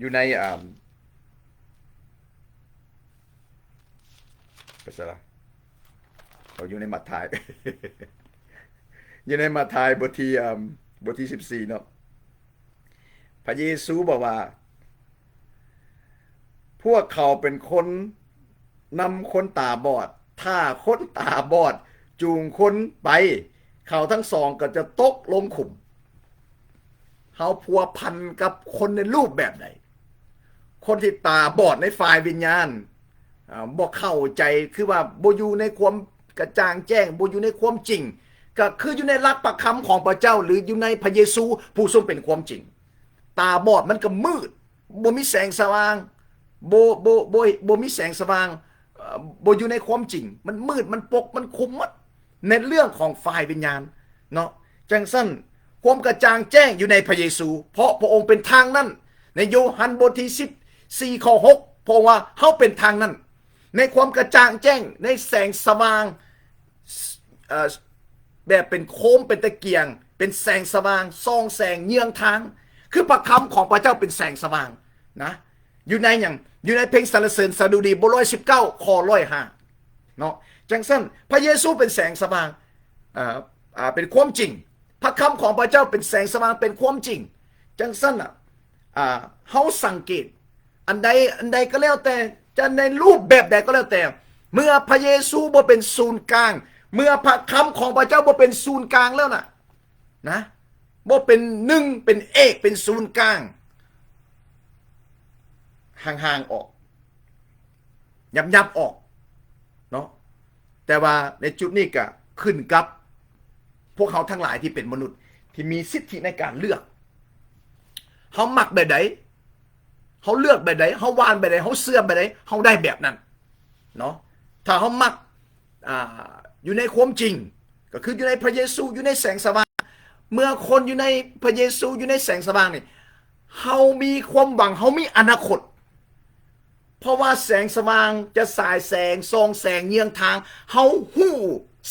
ຢູ່ໃນ ອາ ໄປໃສລະ? ເອົາ ຢູ່ໃນມາທາຍ ຢູ່ໃນມາທາຍບົດທີ ອາ ບົດທີສິບສີ່ເນາະ. ພະເຢຊູບອກວ່າ ພວກເຂົາເປັນຄົນນຳຄົນຕາບອດ, ຖ້າຄົນຕາບອດຈູງຄົນໄປ, ເຂົາທັງສອງກໍຈະຕົກລົງຂຸມ. ເຮົາພົວພັນກັບຄົນໃນຮູບແບບໃດ? ຄົນທີ່ຕາບອດໃນຝ່າຍວິນຍານ, ອາ, ບໍ່ເຂົ້າໃຈ, ຄືວ່າບໍ່ຢູ່ໃນຄວາມກະຈ່າງແຈ້ງ, ບໍ່ຢູ່ໃນຄວາມຈິງ, ກໍຄືຢູ່ໃນຫຼັກພະຄຳຂອງພະເຈົ້າ ຫຼື ຢູ່ໃນພະເຢຊູຜູ້ຊົງເປັນຄວາມຈິງ. ຕາບອດມັນກໍມືດ, ບໍ່ມີແສງສະຫວ່າງ, ບໍ່, ບໍ່, ບໍ່, ບໍ່ມີແສງສະຫວ່າງ, ເອີ, ບໍ່ຢູ່ໃນຄວາມຈິງ, ມັນມືດ, ມັນປົກ, ມັນຄຸມໝົດ ໃນເລື່ອງຂອງຝ່າຍວິນຍານເນາະ. ຈັ່ງຊັ້ນ, ຄວາມກະຈ່າງແຈ້ງຢູ່ໃນພະເຢຊູ, ເພາະພະອົງເປັນທາງນັ້ນ, ໃນໂຍຮັນບົດທີສິບສີ່ ຂໍ້ຫົກ ເພາະວ່າເຮົາເປັນທາງນັ້ນ ໃນຄວາມກະຈ່າງແຈ້ງ ໃນແສງສະຫວ່າງ ເອີ ແບບເປັນໂຄມ ເປັນຕະກຽງ ເປັນແສງສະຫວ່າງ ສ່ອງແສງເຍືອງທາງ ຄືພະຄຳຂອງພະເຈົ້າເປັນແສງສະຫວ່າງນະ. ຢູ່ໃນຫຍັງ? ຢູ່ໃນເພງສັນລະເສີນສະດຸດີ ບົດຮ້ອຍສິບເກົ້າ ຂໍ້ຮ້ອຍຫ້າເນາະ. ຈັ່ງຊັ້ນ ພະເຢຊູເປັນແສງສະຫວ່າງ ເອີ ເປັນຄວາມຈິງ. ພະຄຳຂອງພະເຈົ້າເປັນແສງສະຫວ່າງ ເປັນຄວາມຈິງ. ຈັ່ງຊັ້ນນະ ເຮົາສັງເກດ ອັນໃດ ອັນໃດກໍແລ້ວແຕ່ ຈະໃນຮູບແບບໃດກໍແລ້ວແຕ່ ເມື່ອພະເຢຊູບໍ່ເປັນສູນກາງ ເມື່ອພະຄຳຂອງພະເຈົ້າບໍ່ເປັນສູນກາງແລ້ວນະ ນະ ບໍ່ເປັນໜຶ່ງ ເປັນເອກ ເປັນສູນກາງ ຫ່າງໆອອກ ຫຍັບໆອອກເນາະ. ແຕ່ວ່າໃນຈຸດນີ້ກະຂຶ້ນກັບພວກເຮົາທັງຫຼາຍທີ່ເປັນມະນຸດ ທີ່ມີສິດທິໃນການເລືອກ ເຮົາມັກແບບໃດ ເຮົາເລືອກແບບໃດ ເຮົາຫວ່ານແບບໃດ ເຮົາເຊື່ອແບບໃດ ເຮົາໄດ້ແບບນັ້ນເນາະ. ຖ້າເຮົາມັກ ອ່າ ຢູ່ໃນຄວາມຈິງ ກໍຄືຢູ່ໃນພະເຢຊູ ຢູ່ໃນແສງສະຫວ່າງ. ເມື່ອຄົນຢູ່ໃນພະເຢຊູ ຢູ່ໃນແສງສະຫວ່າງນີ້ ເຮົາມີຄວາມຫວັງ ເຮົາມີອະນາຄົດ ເພາະວ່າແສງສະຫວ່າງຈະສາຍແສງ ສ່ອງແສງເຍືອງທາງ ເຮົາຮູ້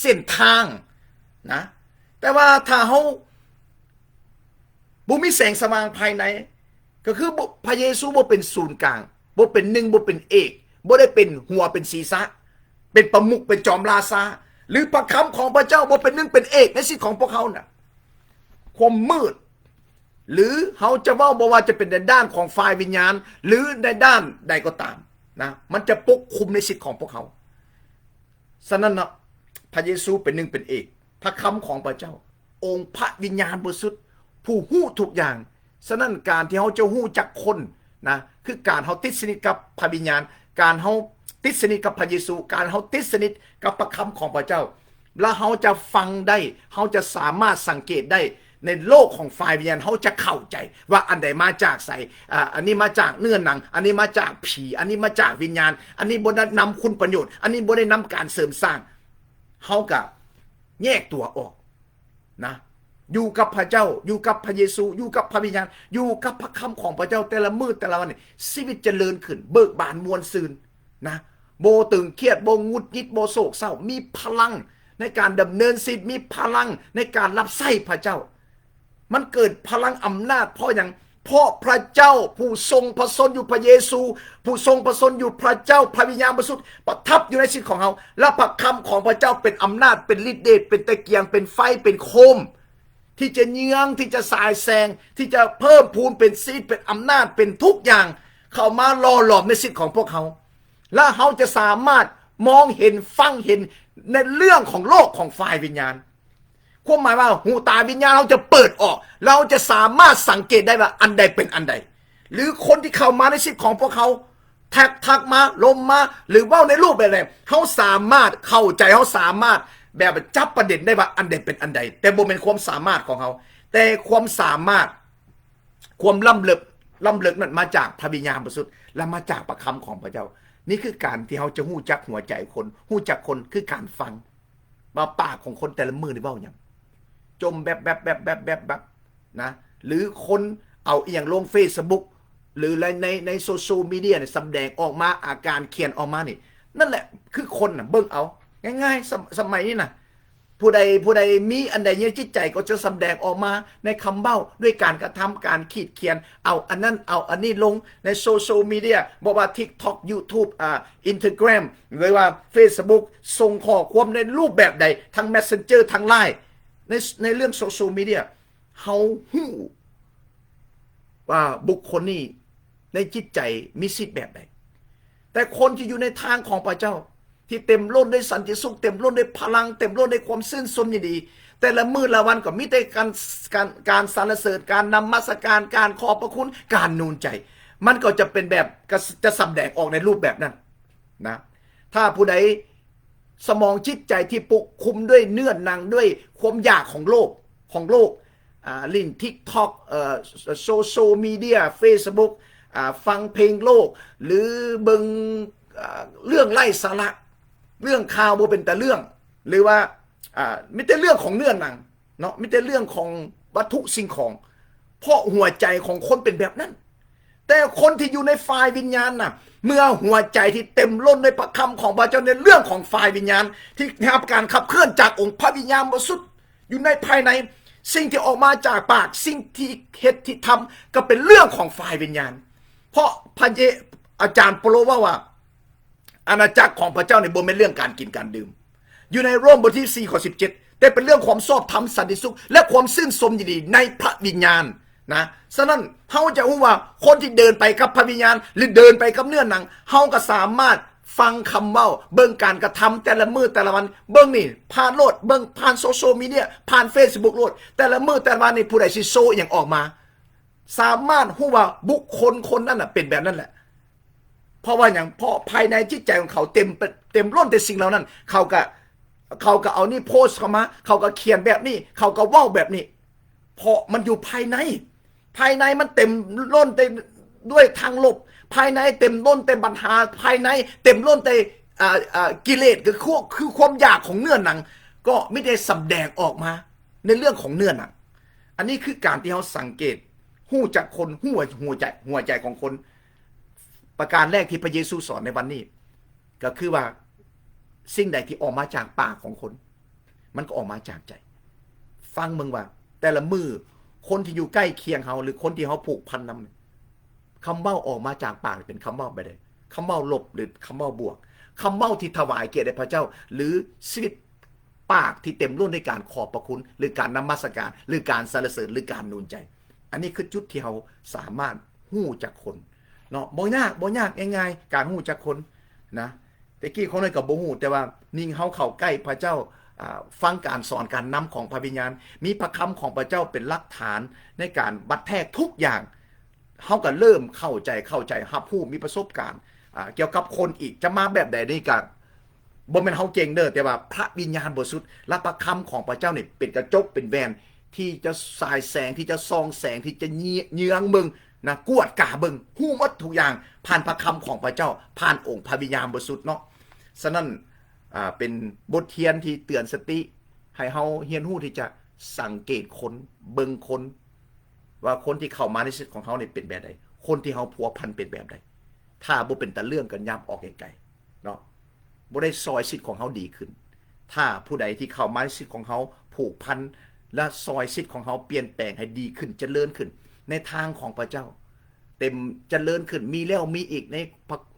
ເສັ້ນທາງນະ. ແຕ່ວ່າຖ້າເຮົາ ບໍ່ມີແສງສະຫວ່າງພາຍໃນ ກໍຄືບໍ່ ພະເຢຊູບໍ່ເປັນສູນກາງ ບໍ່ເປັນໜຶ່ງ ບໍ່ເປັນເອກ ບໍ່ໄດ້ເປັນຫົວເປັນສີສະ ເປັນປະມຸກ ເປັນຈອມລາຊາ ຫຼື ພະຄຳຂອງພະເຈົ້າບໍ່ເປັນໜຶ່ງເປັນເອກໃນຊີວິດຂອງພວກເຮົານະ ຄວາມມືດ ຫຼື ເຮົາຈະເວົ້າ ບໍ່ວ່າຈະເປັນໃນດ້ານຂອງຝ່າຍວິນຍານ ຫຼື ໃນດ້ານໃດກໍຕາມນະ ມັນຈະປົກຄຸມໃນຊີວິດຂອງພວກເຮົາ. ສະນັ້ນເນາະ ພະເຢຊູເປັນໜຶ່ງເປັນເອກ ພະຄຳຂອງພະເຈົ້າ ອົງພະວິນຍານບໍລິສຸດ ຜູ້ຮູ້ທຸກຢ່າງ. ສະນັ້ນ ການທີ່ເຮົາຈະຮູ້ຈັກຄົນນະ ຄືການເຮົາຕິດສະໜິດກັບພະວິນຍານ, ການເຮົາຕິດສະໜິດກັບພະເຢຊູ, ການເຮົາຕິດສະໜິດກັບພະຄຳຂອງພະເຈົ້າ ແລ້ວເຮົາຈະຟັງໄດ້, ເຮົາຈະສາມາດສັງເກດໄດ້ໃນໂລກຂອງຝ່າຍວິນຍານ, ເຮົາຈະເຂົ້າໃຈວ່າອັນໃດມາຈາກໃສ, ອາ ອັນນີ້ມາຈາກເນື້ອໜັງ, ອັນນີ້ມາຈາກຜີ, ອັນນີ້ມາຈາກວິນຍານ, ອັນນີ້ບໍ່ໄດ້ນຳຄຸນປະໂຫຍດ, ອັນນີ້ບໍ່ໄດ້ນຳການເສີມສ້າງ. ເຮົາກະແຍກຕົວອອກ ນະ ຢູ່ກັບພະເຈົ້າ, ຢູ່ກັບພະເຢຊູ, ຢູ່ກັບພະວິນຍານ, ຢູ່ກັບພະຄຳຂອງພະເຈົ້າ ແຕ່ລະມື້ແຕ່ລະວັນນີ້ ຊີວິດຈະເລີນຂຶ້ນ, ເບີກບານ, ມ່ວນຊື່ນນະ, ບໍ່ຕຶງຄຽດ, ບໍ່ຫງຸດຫງິດ, ບໍ່ໂສກເສົ້າ, ມີພະລັງໃນການດຳເນີນຊີວິດ, ມີພະລັງໃນການຮັບໃຊ້ພະເຈົ້າ. ມັນເກີດພະລັງອຳນາດເພາະຫຍັງ? ເພາະພະເຈົ້າຜູ້ຊົງພະຊົນຢູ່ພະເຢຊູ, ຜູ້ຊົງພະຊົນຢູ່ພະເຈົ້າ, ພະວິນຍານບໍລິສຸດປະທັບຢູ່ໃນຊີວິດຂອງເຮົາ ແລະ ພະຄຳຂອງພະເຈົ້າເປັນອຳນາດ, ເປັນລິດເດດ, ເປັນຕະກຽງ, ເປັນໄຟ, ເປັນໂຄມ ທີ່ຈະເຍືອງ, ທີ່ຈະສາຍແສງ, ທີ່ຈະເພີ່ມພູນເປັນຊີວິດ, ເປັນອຳນາດ, ເປັນທຸກຢ່າງ ເຂົ້າມາຫຼໍ່ຫຼອມໃນຊີວິດຂອງພວກເຮົາ ແລະ ເຮົາຈະສາມາດມອງເຫັນ, ຟັງເຫັນໃນເລື່ອງຂອງໂລກຂອງຝ່າຍວິນຍານ. ຄວາມໝາຍວ່າ ຫູຕາວິນຍານເຮົາຈະເປີດອອກ, ເຮົາຈະສາມາດສັງເກດໄດ້ວ່າອັນໃດເປັນອັນໃດ ຫຼື ຄົນທີ່ເຂົ້າມາໃນຊີວິດຂອງພວກເຮົາ ແທັກ, ທັກມາ, ລົມມາ ຫຼື ເວົ້າໃນຮູບແບບໃດ, ເຮົາສາມາດເຂົ້າໃຈ, ເຮົາສາມາດແບບຈັບປະເດັນໄດ້ວ່າອັນໃດເປັນອັນໃດ, ແຕ່ບໍ່ແມ່ນຄວາມສາມາດຂອງເຮົາ, ແຕ່ຄວາມສາມາດ, ຄວາມລ້ຳເລິກ, ລ້ຳເລິກນັ້ນມາຈາກພະວິນຍານບໍລິສຸດ ແລະ ມາຈາກພະຄຳຂອງພະເຈົ້າ. ນີ້ຄືການທີ່ເຮົາຈະຮູ້ຈັກຫົວໃຈຄົນ, ຮູ້ຈັກຄົນຄືການຟັງ. ວ່າປາກຂອງຄົນແຕ່ລະມື້ນີ້ເວົ້າຫຍັງ, ຈົ່ມແບບໆໆໆໆນະ ຫຼື ຄົນເອົາອີ່ຫຍັງລົງເຟສບຸກ ຫຼື ໃນ ໃນ ໃນໂຊຊຽວມີເດຍນີ້ ສຳແດງອອກມາ, ອາການຂຽນອອກມານີ້, ນັ້ນແຫຼະຄືຄົນນະ. ເບິ່ງເອົາ ງ່າຍໆ ສະ ສະໄໝນີ້ນະ ຜູ້ໃດ ຜູ້ໃດມີອັນໃດໃນຈິດໃຈກໍຈະສຳແດງອອກມາໃນຄຳເວົ້າ, ດ້ວຍການກະທຳ, ການຂີດຂຽນ, ເອົາອັນນັ້ນ ເອົາອັນນີ້ລົງໃນໂຊຊຽວມີເດຍ, ບໍ່ວ່າ TikTok, YouTube, ອາ Instagram ຫຼືວ່າ Facebook, ສົ່ງຂໍ້ຄວາມໃນຮູບແບບໃດ, ທັງ Messenger, ທັງ Line, ໃນ ໃນເລື່ອງໂຊຊຽວມີເດຍ, ເຮົາຮູ້ວ່າບຸກຄົນນີ້ໃນຈິດໃຈມີຊິດແບບໃດ. ແຕ່ຄົນທີ່ຢູ່ໃນທາງຂອງພະເຈົ້າ ທີ່ເຕັມລົ້ນດ້ວຍສັນຕິສຸກ, ເຕັມລົ້ນດ້ວຍພະລັງ, ເຕັມລົ້ນດ້ວຍຄວາມຊື່ນຊົມຍິນດີ, ແຕ່ລະມື້ລະວັນກໍມີແຕ່ການ ການ ການສັນລະເສີນ, ການນະມັດສະການ, ການຂອບພະຄຸນ, ການໜູນໃຈ, ມັນກໍຈະເປັນແບບ ກໍຈະສຳແດງອອກໃນຮູບແບບນັ້ນນະ. ຖ້າຜູ້ໃດສະໝອງຈິດໃຈທີ່ປົກຄຸມດ້ວຍເນື້ອໜັງ, ດ້ວຍຄວາມຢາກຂອງໂລກ, ຂອງໂລກ, ອາ ຫຼິ້ນ TikTok, ເອີ ໂຊຊຽວມີເດຍ, Facebook, ອາ ຟັງເພງໂລກ ຫຼື ເບິ່ງ ອາ ເລື່ອງໄຮ້ສາລະ, ເລື່ອງຂ່າວບໍ່ເປັນຕາເລື່ອງ ຫຼືວ່າ ອາ ມີແຕ່ເລື່ອງຂອງເນື້ອໜັງເນາະ, ມີແຕ່ເລື່ອງຂອງວັດຖຸສິ່ງຂອງ, ເພາະຫົວໃຈຂອງຄົນເປັນແບບນັ້ນ. ແຕ່ຄົນທີ່ຢູ່ໃນຝ່າຍວິນຍານນະ ເມື່ອຫົວໃຈທີ່ເຕັມລົ້ນດ້ວຍພະຄຳຂອງພະເຈົ້າ ໃນເລື່ອງຂອງຝ່າຍວິນຍານ ທີ່ໄດ້ຮັບການຂັບເຄື່ອນຈາກອົງພະວິນຍານບໍລິສຸດຢູ່ໃນພາຍໃນ, ສິ່ງທີ່ອອກມາຈາກປາກ, ສິ່ງທີ່ເຮັດທີ່ທຳ ກໍເປັນເລື່ອງຂອງຝ່າຍວິນຍານ. ເພາະພະເຢ ອາຈານເປົາໂລເວົ້າວ່າ ອານາຈັກຂອງພະເຈົ້ານີ້ບໍ່ແມ່ນເລື່ອງການກິນການດື່ມ ຢູ່ໃນໂຣມບົດທີສີ່ ຂໍ້ສິບເຈັດ ແຕ່ເປັນເລື່ອງຄວາມຊອບທຳ, ສັນຕິສຸກ ແລະ ຄວາມຊື່ນຊົມຍິນດີໃນພະວິນຍານນະ. ສະນັ້ນ ເຮົາຈະຮູ້ວ່າຄົນທີ່ເດີນໄປກັບພະວິນຍານ ຫຼື ເດີນໄປກັບເນື້ອໜັງ, ເຮົາກໍສາມາດຟັງຄຳເວົ້າ, ເບິ່ງການກະທຳແຕ່ລະມື້ແຕ່ລະວັນ. ເບິ່ງນີ້ ຜ່ານໂລດ, ເບິ່ງຜ່ານໂຊຊຽວມີເດຍ, ຜ່ານເຟສບຸກໂລດ, ແຕ່ລະມື້ແຕ່ລະວັນນີ້ ຜູ້ໃດຊິໂຊອີ່ຫຍັງອອກມາ, ສາມາດຮູ້ວ່າບຸກຄົນຄົນນັ້ນນະເປັນແບບນັ້ນແຫຼະ. ເພາະວ່າຫຍັງ? ເພາະພາຍໃນຈິດໃຈຂອງເຂົາເຕັມ ເຕັມລົ້ນແຕ່ສິ່ງເຫຼົ່ານັ້ນ. ເຂົາກະ ເຂົາກະເອົານີ້ໂພສເຂົ້າມາ, ເຂົາກະຂຽນແບບນີ້, ເຂົາກະເວົ້າແບບນີ້. ເພາະມັນຢູ່ພາຍໃນ, ພາຍໃນມັນເຕັມລົ້ນແຕ່ດ້ວຍທາງລົບ, ພາຍໃນເຕັມລົ້ນແຕ່ບັນຫາ, ພາຍໃນເຕັມລົ້ນແຕ່ ອາ ອາ ກິເລດ ຄື ຄືຄວາມຢາກຂອງເນື້ອໜັງ, ກໍມີແຕ່ສຳແດງອອກມາໃນເລື່ອງຂອງເນື້ອໜັງ. ອັນນີ້ຄືການທີ່ເຮົາສັງເກດ ຮູ້ຈັກຄົນ, ຮູ້ຫົວໃຈ, ຫົວໃຈຂອງຄົນ. ປະການແລກທີ່ພະເຢຊູສອນໃນວັນນີ້ ກໍຄືວ່າ ສິ່ງໃດທີ່ອອກມາຈາກປາກຂອງຄົນ ມັນກໍອອກມາຈາກໃຈ. ຟັງເບິ່ງວ່າ ແຕ່ລະມື້ ຄົນທີ່ຢູ່ໃກ້ຄຽງເຮົາ ຫຼື ຄົນທີ່ເຮົາຜູກພັນນຳ ຄຳເວົ້າອອກມາຈາກປາກເປັນຄຳເວົ້າແບບໃດ? ຄຳເວົ້າລົບ ຫຼື ຄຳເວົ້າບວກ? ຄຳເວົ້າທີ່ຖວາຍກຽດແດ່ພະເຈົ້າ ຫຼື ຊີວິດ ປາກທີ່ເຕັມລົ້ນດ້ວຍການຂອບພະຄຸນ ຫຼື ການນະມັດສະການ ຫຼື ການສັນລະເສີນ ຫຼື ການໜູນໃຈ. ອັນນີ້ຄືຈຸດທີ່ເຮົາສາມາດຮູ້ຈັກຄົນເນາະ. ບໍ່ຍາກ, ບໍ່ຍາກ, ງ່າຍໆ ການຮູ້ຈັກຄົນນະ. ແຕ່ກີ້ຂ້ອຍກໍບໍ່ຮູ້, ແຕ່ວ່າຍິ່ງເຮົາເຂົ້າໃກ້ພະເຈົ້າ, ອາ, ຟັງການສອນການນຳຂອງພະວິນຍານ, ມີພະຄຳຂອງພະເຈົ້າເປັນຫຼັກຖານໃນການວັດແທກທຸກຢ່າງ, ເຮົາກໍເລີ່ມເຂົ້າໃຈ, ເຂົ້າໃຈ, ຮັບຮູ້, ມີປະສົບການ, ອາ, ກ່ຽວກັບຄົນອີກ. ຈະມາແບບໃດນີ້ກໍ ບໍ່ແມ່ນເຮົາເກັ່ງເດີ, ແຕ່ວ່າພະວິນຍານບໍລິສຸດ ແລະ ພະຄຳຂອງພະເຈົ້ານີ້ເປັນກະຈົກເປັນແວ່ນ ທີ່ຈະສາຍແສງ, ທີ່ຈະສ່ອງແສງ, ທີ່ຈະເຍືອງເບິ່ງນະ, ກວດກາເບິ່ງ, ຮູ້ໝົດທຸກຢ່າງ ຜ່ານພະຄຳຂອງພະເຈົ້າ, ຜ່ານອົງພະວິນຍານບໍລິສຸດເນາະ. ສະນັ້ນ ອາ, ເປັນບົດຮຽນທີ່ເຕືອນສະຕິ ໃຫ້ເຮົາຮຽນຮູ້ທີ່ຈະສັງເກດຄົນ, ເບິ່ງຄົນ ວ່າຄົນທີ່ເຂົ້າມາໃນຊີວິດຂອງເຮົານີ້ເປັນແບບໃດ, ຄົນທີ່ເຮົາພົວພັນເປັນແບບໃດ. ຖ້າບໍ່ເປັນຕາເລື່ອງກໍຫຍັບອອກໄກໆເນາະ, ບໍ່ໄດ້ຊ່ອຍຊີວິດຂອງເຮົາດີຂຶ້ນ. ຖ້າຜູ້ໃດທີ່ເຂົ້າມາໃນຊີວິດຂອງເຮົາ ຜູກພັນ ແລະ ຊ່ອຍຊີວິດຂອງເຮົາປ່ຽນແປງໃຫ້ດີຂຶ້ນ, ຈະເລີນຂຶ້ນໃນທາງຂອງພະເຈົ້າ, ເຕັມ, ຈະເລີນຂຶ້ນ, ມີແລ້ວມີອີກໃນ,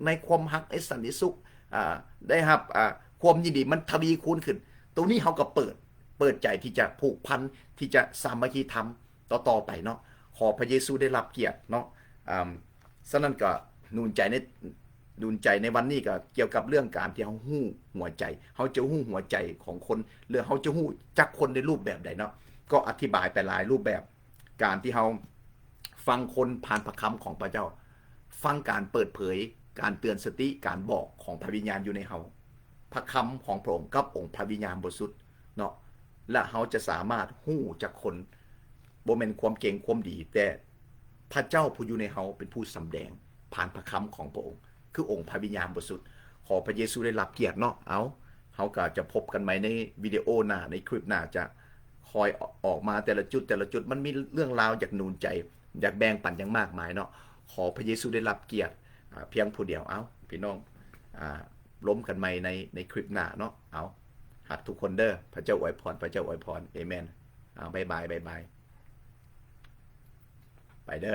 ໃນຄວາມຮັກ, ໃນສັນຕິສຸກ, ອາ, ໄດ້ຮັບ, ອາ, ຄວາມຍິນດີມັນທະວີຄູນຂຶ້ນ. ໂຕນີ້ເຮົາກໍເປີດ, ເປີດໃຈທີ່ຈະຜູກພັນ, ທີ່ຈະສາມັກຄີທຳ ຕໍ່ໆໄປເນາະ. ຂໍພະເຢຊູໄດ້ຮັບກຽດເນາະ. ອາ ສະນັ້ນກໍໜູນໃຈໃນ, ໜູນໃຈໃນວັນນີ້ກໍກ່ຽວກັບເລື່ອງການທີ່ເຮົາຮູ້ຫົວໃຈ, ເຮົາຈະຮູ້ຫົວໃຈຂອງຄົນ ຫຼື ເຮົາຈະຮູ້ຈັກຄົນໃນຮູບແບບໃດເນາະ. ກໍອະທິບາຍໄປຫຼາຍຮູບແບບ, ການທີ່ເຮົາຟັງຄົນຜ່ານພະຄຳຂອງພະເຈົ້າ, ຟັງການເປີດເຜີຍ, ການເຕືອນສະຕິ, ການບອກຂອງພະວິນຍານຢູ່ໃນເຮົາ, ພະຄຳຂອງພະອົງກັບອົງພະວິນຍານບໍລິສຸດ ເນາະ ແລະ ເຮົາຈະສາມາດຮູ້ຈັກຄົນ, ບໍ່ແມ່ນຄວາມເກັ່ງຄວາມດີ, ແຕ່ພະເຈົ້າຜູ້ຢູ່ໃນເຮົາເປັນຜູ້ສຳແດງຜ່ານພະຄຳຂອງພະອົງ, ຄືອົງພະວິນຍານບໍລິສຸດ. ຂໍພະເຢຊູໄດ້ຮັບກຽດເນາະ. ເອົາ, ເຮົາກໍຈະພົບກັນໃໝ່ໃນວິດີໂອໜ້າ, ໃນຄລິບໜ້າ, ຈະຄ່ອຍອອກມາແຕ່ລະຈຸດ, ແຕ່ລະຈຸດມັນມີເລື່ອງລາວຢາກໜູນໃຈ, ຢາກແບ່ງປັນຢ່າງມາກມາຍເນາະ. ຂໍພະເຢຊູໄດ້ຮັບກຽດ, ອາ, ພຽງຜູ້ດຽວ. ເອົາ, ພີ່ນ້ອງ, ອາ, ລົມກັນໃໝ່ໃນ, ໃນຄລິບໜ້າເນາະ. ເອົາ, ຮັກທຸກຄົນເດີ. ພະເຈົ້າອວຍພອນ, ພະເຈົ້າອວຍພອນ. ເອເມນ. ເອົາ, ບາຍບາຍ, ບາຍບາຍ. ໄປເດີ.